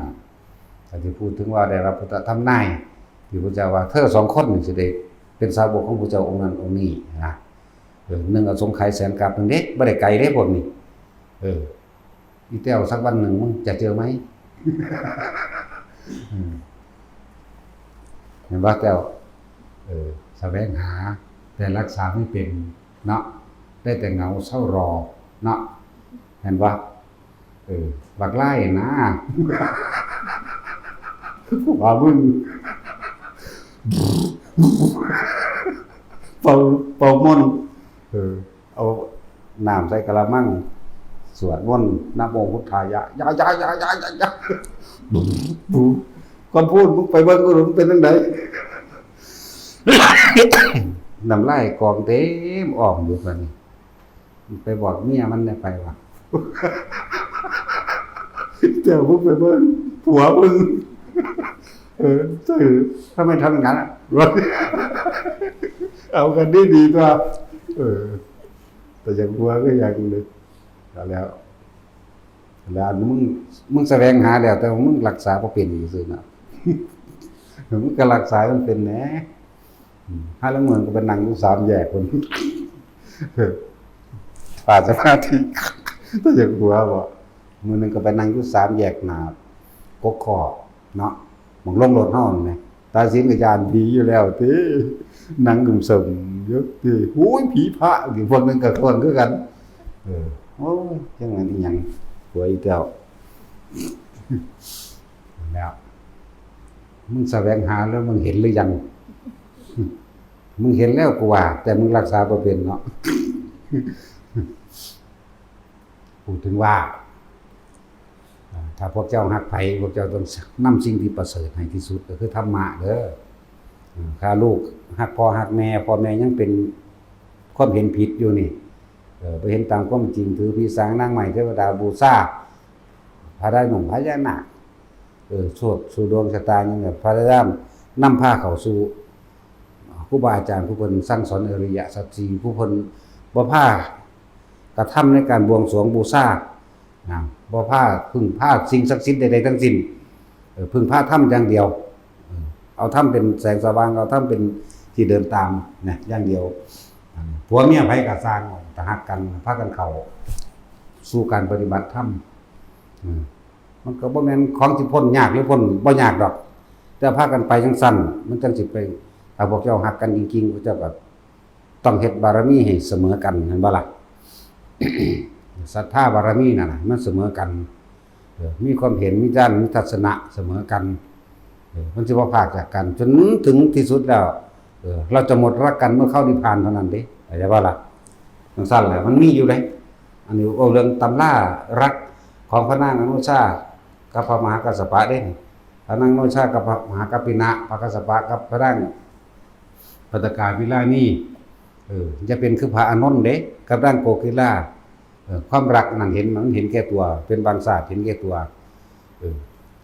ถ้าสิพูดถึงว่าได้รับพุทธธรรมนาย ที่พระเจ้าว่า เธอสองคนนี่สิได้เป็นสาวกของพระเจ้าองค์นั้นองค์นี้นะ เออ หนึ่งอสงไขยแสนกับหนึ่งเด้ บ่ได้ไกลเด้พวกนี้ เออ อีแต้ว สักวันหนึ่งมึงจะเจอไหม อืม เห็นบ่แต้ว เออ แสวงหา แต่รักษาไม่เป็นเนาะ ได้แต่เหงาเศร้ารอเนาะ เห็นบ่ เออ บักไล่นะ ว่ามึง เป่า เป่ามนต์ เออ เอาน้ำใส่กะละมัง สวดมนต์ นะโมพุทธายะ ยะ ยะ ยะ ยะ ยะ ยะ ก่อนพูด มึงไปเบิ่งกูดูมันเป็นจั่งใด น้ำลายกองเต็มอ่องอยู่บัดนี้ ไปบอกเมียมันเนี่ยไปว่า เจ้ามึงไปเบิ่งผัวมึง เออ เจ้า ทำไมทำอย่างนั้นอะ เอากันดีดีๆ ตัว เออ แต่อย่างผัวก็อย่างเลย เอาแล้ว แล้วมึง มึงแสวงหาแล้ว แต่ว่ามึงรักษาบ่เป็นอยู่ซื่อนะ มึงก็รักษามันเป็นแหน่ อืม ห้าลางมื้อก็ไปนั่งอยู่สามแยกพุ้น ปาสมาธิ แต่อย่างผัวบ่ มื้อหนึ่งก็ไปนั่งอยู่สามแยกหน้ากกขอเนาะ หม่องลงรถเฮานั่นแหละ ตาสินก็ย้านผีอยู่แล้วติ นั่งกึ่มเสิมอยู่ติ โอ้ย ผีพระ อีกพวกหนึ่งก็ทวนคือกัน เออ โอ้ย จังนั้นอีหยัง ผัวอีแต้ว แล้ว มึงแสวงหาแล้วมึงเห็นหรือยัง มึงเห็นแล้วกูว่า แต่มึงรักษาบ่เป็นเนาะ พูดถึงว่า อ่า ถ้าพวกเจ้าฮักไผ พวกเจ้าต้องนำสิ่งที่ประเสริฐให้ที่สุด ก็คือธรรมะเด้อ อ่า ถ้าลูกฮักพ่อฮักแม่ พ่อแม่ยังเป็นความเห็นผิดอยู่นี่ เออ ไปเห็นตามความจริง ถือผีสางนางไม้เทวดาบูชา พระได้หนุ่มพญานาค เออ โชคสู่ดวงชะตานี่แหละ พระได้นำพาเข้าสู่ ครูบาอาจารย์ผู้เพิ่นสั่งสอนอริยสัจสี่ ผู้เพิ่นบ่พากระทำในการบวงสรวงบูชา นะ บ่พาพึ่งพาสิ่งศักดิ์สิทธิ์ใดๆทั้งสิ้น เออ พึ่งพาธรรมอย่างเดียว เออ เอาธรรมเป็นแสงสว่าง เอาธรรมเป็นที่เดินตามนะ อย่างเดียว ผัวเมียไผก็ซ่าง ถ้าฮักกัน พากันเข้าสู่การปฏิบัติธรรม อืม มันก็บ่แม่นของสิพ้นยากหรือพ้นบ่ยากดอก แต่พากันไปจั่งซั้น มันจั่งสิไป ถ้าพวกเจ้าฮักกันจริงๆ พวกเจ้าก็ต้องเฮ็ดบารมีให้เสมอกัน แม่นบ่ล่ะ ศรัทธาบารมีนั่นน่ะ มันเสมอกัน เออ มีความเห็น มีญาณ มีทัศนะเสมอกัน เออ มันสิบ่พรากจากกัน จนถึงที่สุดแล้ว เออ เราจะหมดรักกันเมื่อเข้านิพพานเท่านั้นเด้ เข้าใจบ่ล่ะ จั่งซั้นแหละ มันมีอยู่เด้ อันนี้เอาเรื่องตำรารักของพระนางอนุชากับพระมหากัสสปะเด้ พระนางอนุชากับพระมหากัปปินะ พระกัสสปะกับพระนางภัตตกาวิลานี เออ อย่าเป็นคือพระอานนท์เด้ กับนางโกกิลา เออ ความรักนั่นเห็น มันเห็นแก่ตัว เป็นบางชาติเห็นแก่ตัว เออ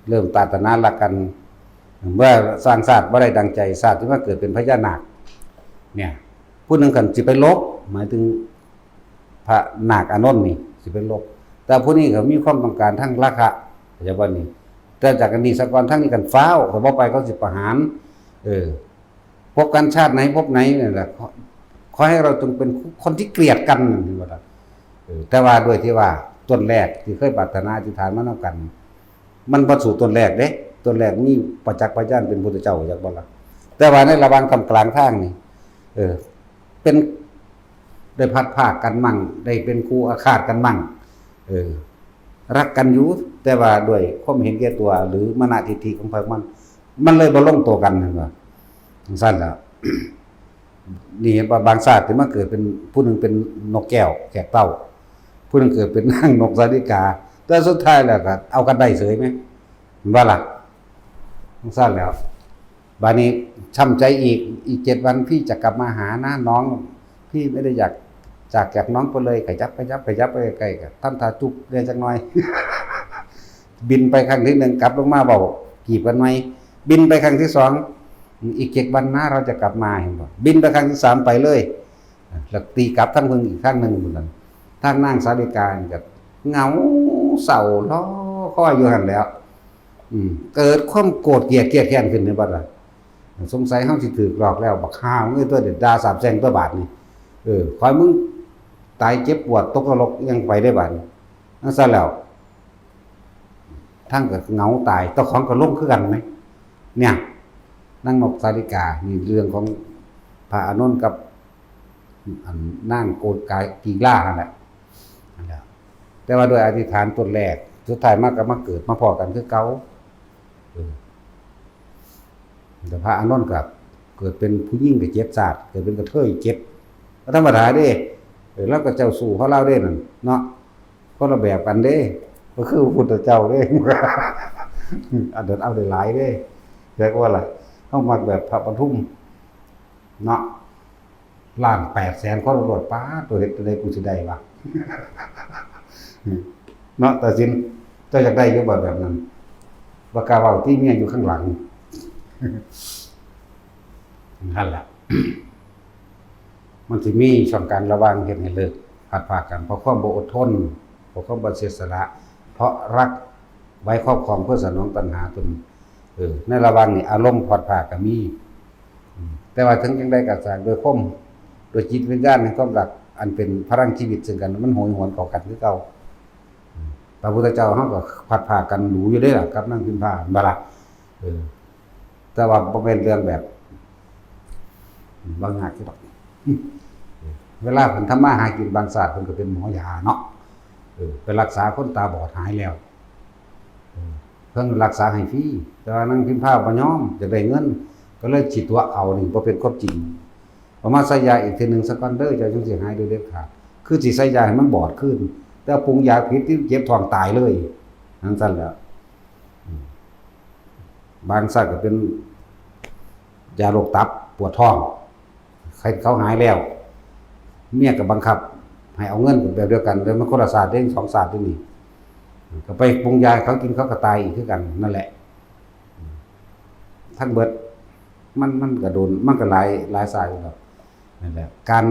เริ่มปรารถนารักกัน เมื่อสร้างชาติบ่ได้ดังใจ ชาติที่มาเกิดเป็นพญานาค เนี่ย ผู้หนึ่งคันสิไปลบ หมายถึงพระนาคอานนท์นี่สิไปลบ แต่ผู้นี้ก็มีความต้องการทางราคะ เข้าใจบ่นี่ แต่จากอันนี้ซะก่อน ทางนี้คันฟ้าว ถ้าบ่ไปเขาสิประหาร เออ พบกันชาติไหนพบไหนนั่นแหละ ขอ ขอให้เราจงเป็นคนที่เกลียดกัน เห็นบ่ล่ะ เออ แต่ว่าด้วยที่ว่า ต้นแรกที่เคยปรารถนาอธิษฐานมานำกัน มันบ่สู้ต้นแรกเด้ ต้นแรกมีประจักษ์พยานเป็นพุทธเจ้า จักบ่ล่ะ แต่ว่าในระหว่างท่ามกลางทางนี่ เออ เป็น ได้พลัดพรากกันมั่ง ได้เป็นคู่อาฆาตกันมั่ง เออ รักกันอยู่ แต่ว่าด้วยความเห็นแก่ตัว หรือมานะทิฏฐิของไผของมัน มันเลยบ่ลงตัวกัน เห็นบ่ จั่งซั้นล่ะ นี่เห็นบ่ บางชาติที่มาเกิดเป็น ผู้หนึ่งเป็นนกแก้วแขกเต้า ผู้หนึ่งเกิดเป็นนางนกสาลิกา แต่สุดท้ายแล้วก็เอากันได้เฉยไหม เห็นบ่ล่ะ จั่งซั้นแล้ว บาดนี้ช้ำใจอีก อีกเจ็ดวันพี่จะกลับมาหานะน้อง พี่ไม่ได้อยากจาก จากน้องไปเลย ขยับ ขยับ ขยับไปใกล้ๆ ก็ทำท่าจุ๊บแด่จักหน่อย บินไปครั้งที่หนึ่ง กลับลงมาเว้าจีบกันใหม่ บินไปครั้งที่สอง อีกเจ็ดวันนะเราจะกลับมา เห็นบ่ บินไปครั้งที่สามไปเลย แล้วตีกลับทางเพิ่นอีกครั้งหนึ่งพุ้นน่ะ ทางนางสาลิกานี่ก็เหงาเศร้าลอคอยอยู่หั่นแหล้ว อืม เกิดความโกรธเกลียดเคียดแค้นขึ้นในบัดน่ะ สงสัยเฮาสิถูกหลอกแล้ว บักห่ามึงเอ้ย ตัวเด็ดด่าสาปแช่งตัวบาดนี่ เออ ขอให้มึงตายเจ็บปวดตกนรกยังไปได้บาดนี้ จั่งซั้นแล้ว ทั้งก็เหงาตาย เจ้าของก็ลงคือกันไหม เนี่ย นางนกสาลิกา นี่เรื่องของพระอานนท์กับ อันนางโกฏกากีฬาหั่นแหละ นั่นแหละ แต่ว่าโดยอธิษฐานต้นแรก สุดท้ายมาก็มาเกิดมาพ้อกันคือเก่า เออ แต่พระอานนท์ก็เกิดเป็นผู้หญิงก็เจ็ดชาติ เกิดเป็นกระเทยเจ็ด ก็ธรรมดาเด้ เออ ลาวก็เจ้าชู้ของลาวเด้นั่นเนาะ คนละแบบกันเด้ บ่คือพระพุทธเจ้าเด้ อันนั้นเอาได้หลายเด้ เรียกว่าล่ะ เฮามักแบบพระปทุม เนาะ ล้านแปดแสนคนโลด ป๊าด ตัวเฮ็ดจั่งใดกูสิได้วะ เนาะ ตาสิน เจ้าอยากได้อยู่บ่แบบนั้น บ่กล้าเว้าติ เมียอยู่ข้างหลัง นั่นแหละ มันสิมีช่องกลางระหว่างเฮ็ดให้เลิกพลัดพรากกัน เพราะความบ่อดทน เพราะความบ่เสียสละ เพราะรักไว้ครอบครองเพื่อสนองตัณหาตน เออ ในระหว่างนี้อารมณ์พลัดพรากก็มี อืม แต่ว่าถึงจั่งใดก็ตาม โดยความ โดยจิตวิญญาณแห่งความรัก อันเป็นพลังชีวิตซึ่งกัน มันโหยหวนเข้ากันคือเก่า อืม พระพุทธเจ้าเฮาก็พลัดพรากกันดู๋อยู่เด้ล่ะ กับนางพิมพา แม่นบ่ล่ะ เออ แต่ว่าบ่แม่นเรื่องแบบ บ่ยากอยู่ดอก เวลาเพิ่นทำมาหากิน บางชาติเพิ่นก็เป็นหมอยาเนาะ เออ ไปรักษาคนตาบอดหายแล้ว เออ เพิ่นรักษาให้ฟรี แต่ว่านางพิมพาบ่ยอม อยากได้เงิน ก็เลยสิตั๋วเอา นี่บ่เป็นความจริง เอามาใส่ยาอีกเทื่อหนึ่งซะก่อนเด้อ เจ้าจั่งสิหายโดยเด็ดขาด คือสิใส่ยาให้มันบอดคืน แต่ปรุงยาผิดที่เจ็บท้องตายเลย จั่งซั้นแหละ อืม บางชาติก็เป็นยาโรคตับ ปวดท้อง ใครเขาหายแล้ว เมียก็บังคับให้เอาเงินแบบเดียวกัน แต่มันคนละชาติเด้ สองชาติเด้นี่ ก็ไปปรุงยาให้เขากิน เขาก็ตายอีกคือกันนั่นแหละ ทั้งเบิด มัน มันก็โดน มันก็หลาย หลายชาติอยู่ดอก นั่นแหละ การ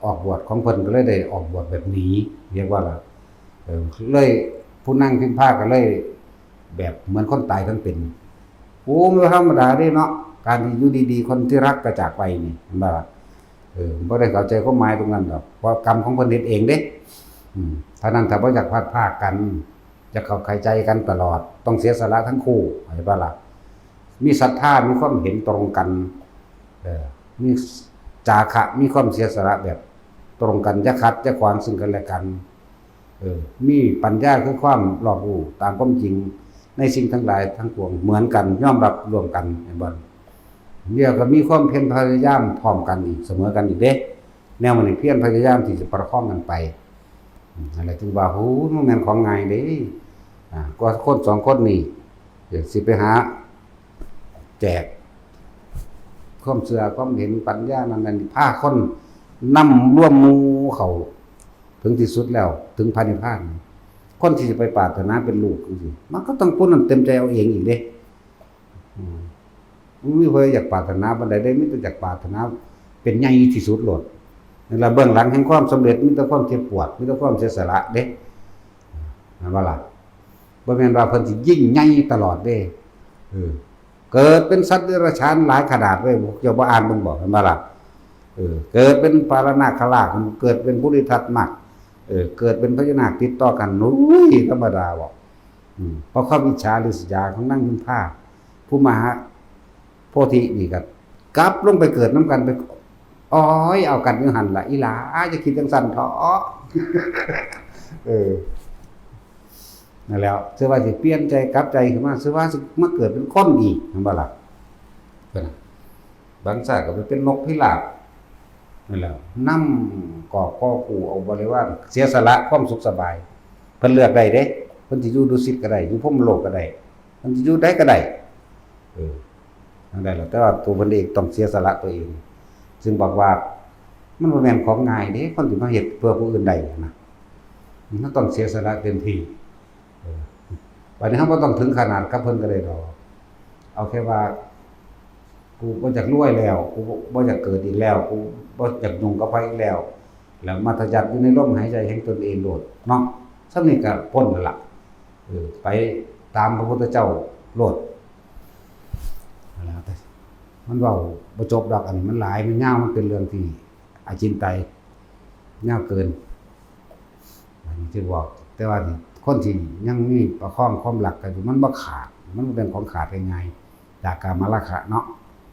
ออกบวชของเพิ่นก็เลยได้ออกบวชแบบหนี เรียกว่าล่ะ เออ เลย ผู้นางพิมพาก็เลย แบบเหมือนคนตายทั้งเป็น โอ้ มันบ่ธรรมดาเด้เนาะ การที่อยู่ดีๆ คนที่รักก็จากไปนี่ เห็นบ่ล่ะ เออ บ่ได้เข้าใจความหมายตรงนั้นดอก เพราะกรรมของเพิ่นเฮ็ดเองเด้ อืม เท่านั้น ถ้าบ่อยากพลัดพรากกัน จะเข้าใจกันตลอด ต้องเสียสละทั้งคู่ เห็นบ่ล่ะ มีศรัทธา มีความเห็นตรงกัน เออ มีจาคะ มีความเสียสละแบบตรงกัน อย่าขัดอย่าขวางซึ่งกันและกัน เออ มีปัญญาคือความรอบรู้ตามความจริงในสิ่งทั้งหลายทั้งปวงเหมือนกัน ยอมรับร่วมกัน เห็นบ่ เดี๋ยวก็มีความเพียรพยายามพร้อมกันอีก เสมอกันอีกเด้ แนวมันนี่เพียรพยายามที่จะประคองกันไป อืม นั่นแหละจึงว่า โอ้ มันแม่นของง่ายเด้ อ่า กว่าคนสองคนนี่ เดี๋ยวสิไปหาแจกความเชื่อความเห็นปัญญานั่นนั่น พาคนนำรวมหมู่เข้า ถึงที่สุดแล้ว ถึงพระนิพพาน คนที่จะไปปรารถนาเป็นลูกจั่งซี้ มันก็ต้องผู้นั้นเต็มใจเอาเองอีกเด้ อืม มันมีผู้ใดอยากปรารถนาปานใดเด้ มีแต่อยากปรารถนาเป็นใหญ่ที่สุดโลด นั่นล่ะ เบื้องหลังแห่งความสำเร็จมีแต่ความเจ็บปวด มีแต่ความเสียสละเด้ แม่นบ่ล่ะ บ่แม่นว่าเพิ่นสิยิ่งใหญ่ตลอดเด้ เออ เกิดเป็นสัตว์เดรัจฉานหลายขนาดเว้ย พวกเจ้าบ่อ่านเบิ่งบ่ แม่นบ่ล่ะ เออ เกิดเป็นปาลนาคราช เกิดเป็นปุริทัตมาก เออ เกิดเป็นพญานาคติดต่อกัน โอ้ย ธรรมดาบ่ อืม เพราะความอิจฉาริษยาของนางพิมพา ผู้มหาโพธินี่ก็กลับลงไปเกิดนำกัน ไปอ้อยเอากันอยู่หั่นล่ะ อีหล่า อย่าคิดจั่งซั้นเถาะ เออ นั่นแหล้ว ซื่อว่าสิเปลี่ยนใจกลับใจขึ้นมา ซื่อว่าสิมาเกิดเป็นคนอีก เห็นบ่ล่ะ เพิ่นน่ะ บางชาติก็ไปเป็นนกพิราบ นั่นแหละ นำกอบก่อกู้เอาบริวาร เสียสละความสุขสบาย เพิ่นเลือกได้เด้ เพิ่นสิอยู่ดุสิตก็ได้ อยู่พรหมโลกก็ได้ เพิ่นสิอยู่ใดก็ได้ เออ นั่นแหละ แต่ว่าตัวเพิ่นเองต้องเสียสละตัวเอง ซึ่งบอกว่ามันบ่แม่นของง่ายเด้ คนที่มาเฮ็ดเพื่อผู้อื่นได้นะ มันต้องเสียสละเต็มที่ เออ บัดนี้เราบ่ต้องถึงขนาดกับเพิ่นก็ได้ดอก เอาแค่ว่า กูบ่อยากรวยแล้ว กูบ่อยากเกิดอีกแล้ว กูบ่อยากยุ่งกับไผอีกแล้ว แล้วมัธยัสถ์อยู่ในลมหายใจแห่งตนเองโลดเนาะ ส่ำนี้ก็พ้นแล้วล่ะ เออ ไปตามพระพุทธเจ้าโลด นั่นล่ะ มันเว้าบ่จบดอก อันนี้มันหลาย มันยาว มันเป็นเรื่องที่อาจินไตย ยาวเกิน อันนี้ที่บอก แต่ว่าคนที่ยังมีประคองความรักกันอยู่ มันบ่ขาด มันบ่เป็นของขาดง่ายๆ จากกามราคะเนาะ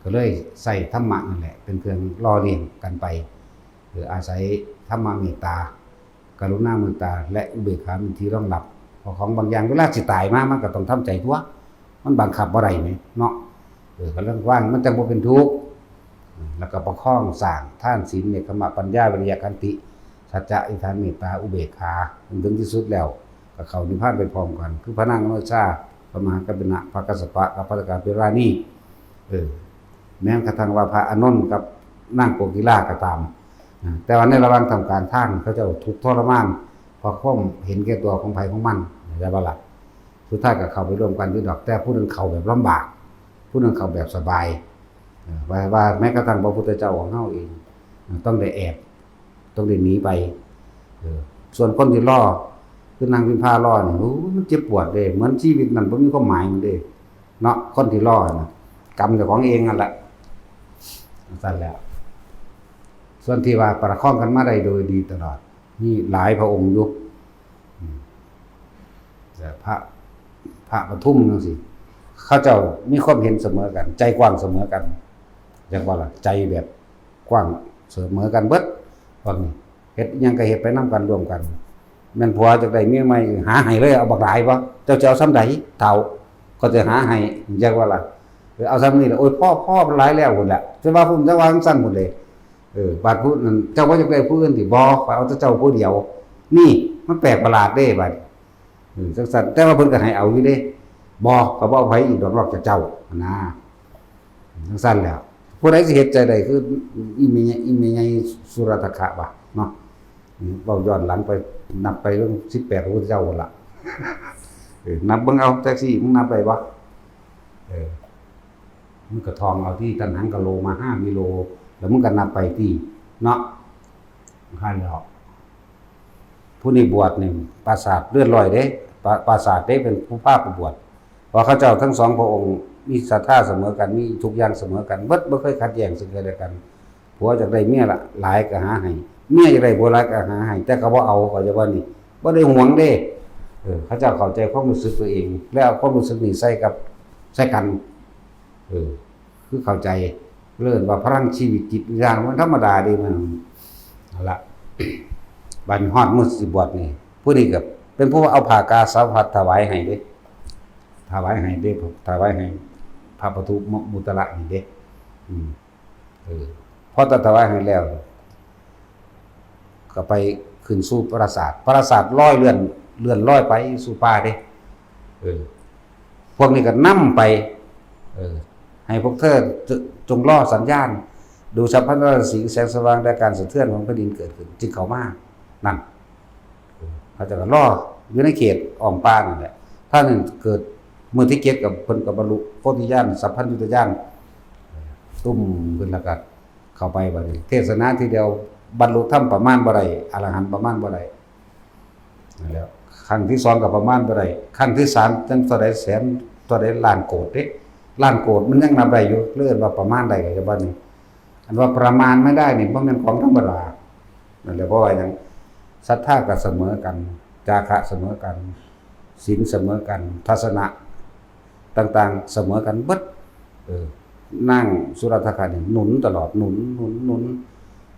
ก็เลยใช้ธรรมะนั่นแหละ เป็นเครื่องหล่อเลี้ยงกันไป โดยอาศัยธรรมะเมตตา กรุณาเมตตา และอุเบกขาเป็นที่รองรับ เพราะของบางอย่างเวลาสิตายมา มันก็ต้องทำใจตั๊ว มันบังคับบ่ได้แหมเนาะ เออ ก็เรื่องว่างมันจั่งบ่เป็นทุกข์ แล้วก็ประคองสร้างทานศีล เนกขัมมะ ปัญญา วิริยะ ขันติ สัจจะ อธิษฐาน เมตตา อุเบกขา จนถึงที่สุดแล้ว ก็เข้านิพพานไปพร้อมกัน คือพระนางอนุชา พระมหากัปปินะ พระกัสสปะ กับพระกาเปราณี เออ แม้กระทั่งว่าพระอานนท์กับนางโกกิลาก็ตาม นะ แต่ว่าในระหว่างท่ามกลางทาง เขาเจ้าทุกข์ทรมาน เพราะความเห็นแก่ตัวของไผของมัน เข้าใจบ่ล่ะ สุดท้ายก็เข้าไปร่วมกันอยู่ดอก แต่ผู้หนึ่งเข้าแบบลำบาก ผู้หนึ่งเข้าแบบสบาย เออ ว่า ว่าแม้กระทั่งพระพุทธเจ้าของเฮาเอง ต้องได้แอบ ต้องได้หนีไป เออ ส่วนคนที่รอ คือนางพิมพารอนี่ โอ้ย มันเจ็บปวดเด้ เหมือนชีวิตนั้นบ่มีความหมายมันเด้ เนาะ คนที่รอนะ กรรมเจ้าของเองนั่นแหละ ซั่นแหละ ส่วนที่ว่าประคองกันมาได้โดยดีตลอด มีหลายพระองค์อยู่ อืม แต่พระ พระปทุมจั่งซี้ เขาเจ้ามีความเห็นเสมอกัน ใจกว้างเสมอกัน เรียกว่าล่ะ ใจแบบกว้างเสมอกันเบิด พวกนี้ เฮ็ดอิหยังก็เฮ็ดไปนำกันร่วมกัน แม่นผัวจักได้เมียใหม่ หาให้เลย เอาบักหลายบ่ เจ้าจะเอาส่ำใด เฒ่า ก็จะหาให้ เรียกว่าล่ะ เออ เอาส่ำนี้ล่ะ โอ้ย พอ พอ หลายแล้วพุ้นแหละ จะว่าพุ้น จะว่าจั่งซั้นพุ้นเด้ เออ บาดผู้นั้น เจ้าบ่อยากได้ผู้อื่นติ บ่ ข้อยเอาแต่เจ้าผู้เดียว นี่ มันแปลกประหลาดเด้ บาด เออ จั่งซั้น แต่ว่าเพิ่นก็ให้เอาอยู่เด้ บ่ ข้อยบ่เอาไผอีกดอกนอกจากเจ้า นะ จั่งซั้นแหล้ว ผู้ใดสิเฮ็ดใจได้คือ อีแม่ใหญ่ อีแม่ใหญ่สุรัตถคะวะ เนาะ อืม เว้าย้อนหลังไป นับไปเรื่องสิบแปดพระพุทธเจ้าพุ้นล่ะ เออ นับเบิ่งเอา จักซี่ มึงนับได้บ่ เออ มึงก็ท่องเอาติ ตัณหัง กะโลมาหา วิโล แล้วมึงก็นับไปติ เนาะ หั่นแหล้ว ผู้นี้บวชนี่ ปราสาทเรือนร้อยเด้ ปรา- ปราสาทเด้ เป็นผู้พาไปบวช เพราะเขาเจ้าทั้งสองพระองค์มีศรัทธาเสมอกัน มีทุกอย่างเสมอกันเบิด บ่เคยขัดแย้งซึ่งกันและกัน ผัวอยากได้เมียละหลายก็หาให้ เมียอยากได้ผัวหลายก็หาให้ แต่เขาบ่เอา เขาจะว่านี่ บ่ได้หวงเด้ เออ เขาเจ้าเข้าใจความรู้สึกตัวเอง แล้วเอาความรู้สึกนี้ใส่กับ ใส่กัน เออ คือเข้าใจ เรียกว่าพลังชีวิตจิตวิญญาณ มันธรรมดาเด้ มัน นั่นละ บัดนี้ฮอดมื้อสิบวชนี่ ผู้นี้ก็เป็นผู้เอาผ้ากาสาวพัสถ์ถวายให้เด้ ถวายให้เด้ ถวายให้พระปทุมมุตระนี่เด้ อืม เออ พอถวายให้แล้ว ก็ไปขึ้นสู่ปราสาท ปราสาทลอยเลื่อน เลื่อนลอยไปสู่ป่าเด้ เออ พวกนี้ก็นำไป เออ ให้พวกเธอจ- จงรอสัญญาณ ดูฉัพพลันตรังสี แสงสว่างและการสะเทือนของแผ่นดินเกิดขึ้น จึงเข้ามา นั่น เออ เขาเจ้าก็รออยู่ในเขตอ้อมป่านั่นแหละ ถ้านั้นเกิดมื้อที่เจ็ดก็เพิ่นก็บรรลุโพธิญาณ สัพพัญญุตญาณ ตุ้มขึ้นแล้วก็เข้าไปบัดนี้ เทศนาทีเดียวบรรลุธรรมประมาณบ่ได้ อรหันต์ประมาณบ่ได้ นั่นแหละ ครั้งที่สองก็ประมาณบ่ได้ ครั้งที่สามจั่งเท่าใด แสนเท่าใด ล้านโกดเด้ ล้านโกดมันยังนับได้อยู่ เรียกว่าประมาณได้ก็จะว่านี่ อันว่าประมาณไม่ได้นี่บ่แม่นของธรรมดา นั่นแหละ เพราะว่าหยัง ศรัทธาก็เสมอกัน จาคะเสมอกัน ศีลเสมอกัน ทัศนะต่างๆเสมอกันเบิด เออ นางสุรัตถคานี่หนุนตลอด หนุน หนุน หนุน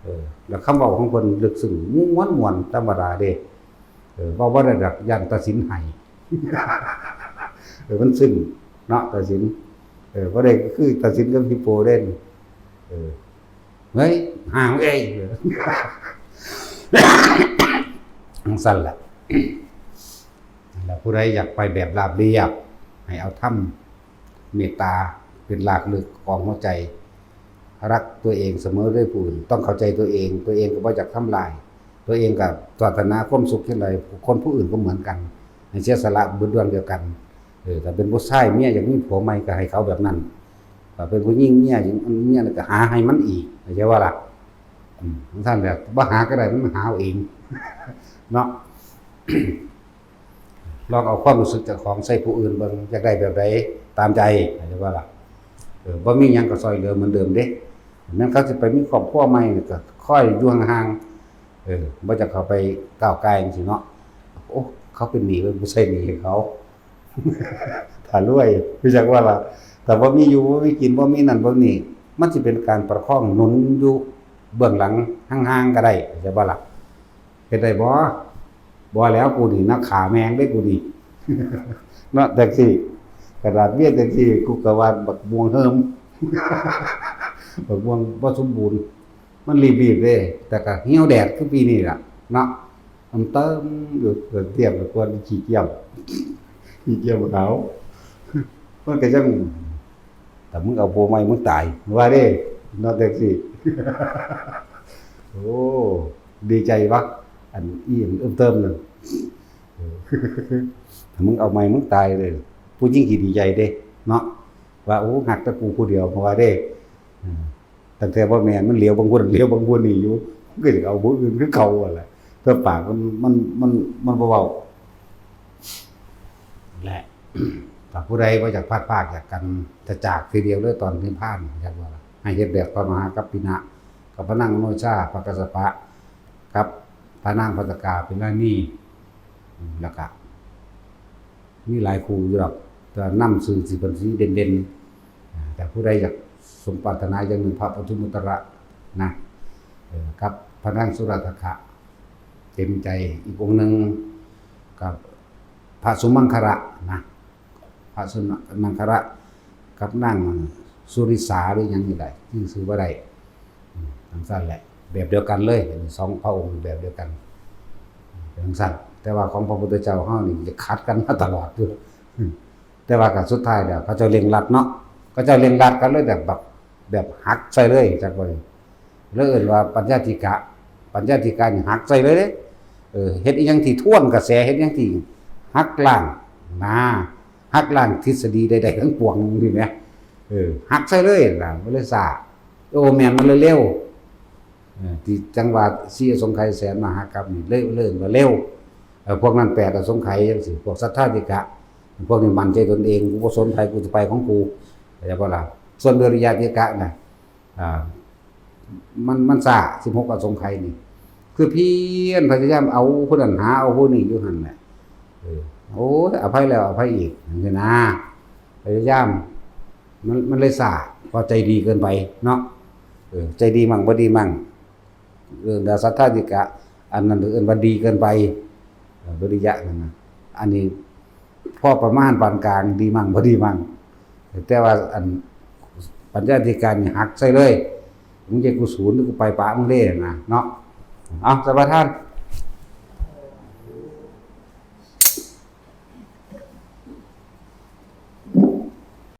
เออ แล้วคำเว้าของเพิ่นลึกซึ้ง ม่วน ม่วน ธรรมดาเด้ เออ เว้าบ่ได้ดอก ย้านตาสินให้ เออ มันซึ้งเนาะ ตาสิน เออ บ่ได้คือตาสินกับฮิปโปเด้ เออ เฮ้ย ห่างเอ้ย จั่งซั้นล่ะ แล้วผู้ใดอยากไปแบบราบเรียบ ให้เอาธรรม เมตตาเป็นรากลึกของหัวใจ รักตัวเองเสมอด้วยผู้อื่น ต้องเข้าใจตัวเอง ตัวเองก็บ่อยากทำลาย ตัวเองก็ปรารถนาความสุขเช่นไร คนผู้อื่นก็เหมือนกัน ให้เสียสละเบิดดวงเดียวกัน เออ ถ้าเป็นผู้ชายเมียอยากมีผัวใหม่ก็ให้เขาแบบนั้น ถ้าเป็นผู้หญิงเมียอยาก เมียก็หาให้มันอีก เข้าใจบ่ล่ะ อืม จั่งซั้นแหละ บ่หาก็ได้ มันหาเอาเอง เนาะ ลองเอาความรู้สึกเจ้าของใส่ผู้อื่นเบิ่ง อยากได้แบบใด ตามใจ เข้าใจบ่ล่ะ เออ บ่มีหยังก็ซ่อยเหลือเหมือนเดิมเด้ แม่นเขาสิไปมีครอบครัวใหม่นี่ก็คอยอยู่ห่างๆ เออ บ่อยากเข้าไปก้าวก่ายจั่งซี้เนาะ โอ้ เขาเป็นหนี้ เว้ย บ่ใช่หนี้ให้เขา ถ้ารวย รู้จักว่าล่ะ แต่บ่มีอยู่ บ่มีกิน บ่มีนั่น บ่นี่ มันสิเป็นการประคองหนุนอยู่เบื้องหลังห่างๆก็ได้ เข้าใจบ่ล่ะ เฮ็ดได้บ่ บ่แล้ว กูนี่นักฆ่าแม่งเด้ กูนี่ เนาะ จั่งซี้ ขนาดเมียจั่งซี้ กูก็ว่าบักม่วงเหิม บักม่วงบ่สมบูรณ์ มันรีบๆเด้ แต่ก็เหี่ยวแดดคือปีนี้ล่ะ เนาะ มันเติมอยู่ เตรียมกับคนขี้เกียจ ขี้เกียจขาว มันก็จั่ง แต่มึงเอาผัวใหม่มึงตาย ว่าเด้ เนาะ จั่งซี้ โอ้ ดีใจวะ อันอีหยังเอิ้มเติมนั่น เออ ถ้ามึงเอาใหม่มึงตายเลย ผู้หญิงสิดีใจเด้ เนาะ ว่า โอ้ ฮักแต่กูผู้เดียว ว่าเด้ อืม ตั้งแต่บ่แม่น มันเหลียวเบิ่งผู้นั้น เหลียวเบิ่งผู้นี้อยู่ มันก็สิเอาผู้อื่นคือเก่าหั่นแหละ แต่ปากมัน มัน มัน มันบ่เว้า และ ถ้าผู้ใดบ่อยากพลัดพรากจากกัน จะจากทีเดียวเลยตอนนิพพาน อยากว่าล่ะ ให้เฮ็ดแบบพระมหากัปปินะ กับพระนางมโนชา พระกัสสปะ กับพระนางภัสสกา เป็นราณี แล้วก็ มีหลายคู่อยู่ดอก แต่นำชื่อสิเพิ่นสิเด่นๆ อ่า แต่ผู้ใดอยากสมปรารถนาอย่างหนึ่ง พระปทุมมุตตระนะ เอ่อ กับพระนางสุรัตถคะ เต็มใจ อีกองค์หนึ่ง กับพระสุมังคละนะ พระสุมังคละ กับนางสุริสาหรือหยังนี่แหละ ชื่อ ชื่อบ่ได้ อืม จั่งซั้นแหละ แบบเดียวกันเลย สองพระองค์แบบเดียวกัน เป็นจั่งซั้น แต่ว่าของพระพุทธเจ้าเฮานี่จะขัดกันมาตลอดอยู่ อืม แต่ว่าก็สุดท้ายแล้วเขาเจ้าเร่งรัดเนาะ เขาเจ้าเร่งรัดกันเลยแบบ แบบ แบบหักใส่เลย จักว่าเลยเอิ้นว่าปัญญาธิกะ ปัญญาธิกะนี่หักใส่เลยเด้ เออ เฮ็ดอิหยังที่ทวนกระแส เฮ็ดอิหยังที่หักล้าง นะ หักล้างทฤษฎีใดๆทั้งปวงนี่แหม เออ หักใส่เลยนะ มันเลยซ่า โอ้ แม่น มันเลยเร็ว เออ ที่จั่งว่าสี่อสงไขยแสนมหากัปนี่ เลย เลยว่าเร็ว เออ พวกนั้นแปดอสงไขยจั่งซี้ พวกสัทธาธิกะ พวกนี้มั่นใจตนเอง กูบ่สนไผ กูจะไปของกู เข้าใจบ่ล่ะ ส่วนวิริยะธิกะน่ะ อ่า มัน มันซ่า สิบหกอสงไขยนี่ คือเพียรพยายามเอาผู้นั้นหาเอาผู้นี้อยู่หั่นแหละ เออ โอ้ย อภัยแล้วอภัยอีก จั่งซี้นะ พยายาม มัน มันเลยซ่า เพราะใจดีเกินไปเนาะ เออ ใจดีมั่งบ่ดีมั่ง เออ แล้วสัทธาธิกะ อันนั้นเอิ้นว่าดีเกินไป เออ วิริยะนั่นนะ อันนี้พอประมาณปานกลาง ดีมั่งบ่ดีมั่ง แต่ว่าอันปัญญาธิกะนี่หักใส่เลย มึงจะกูศูนย์ หรือกูไปปะมึงเด้นะเนาะ เอา สมาทาน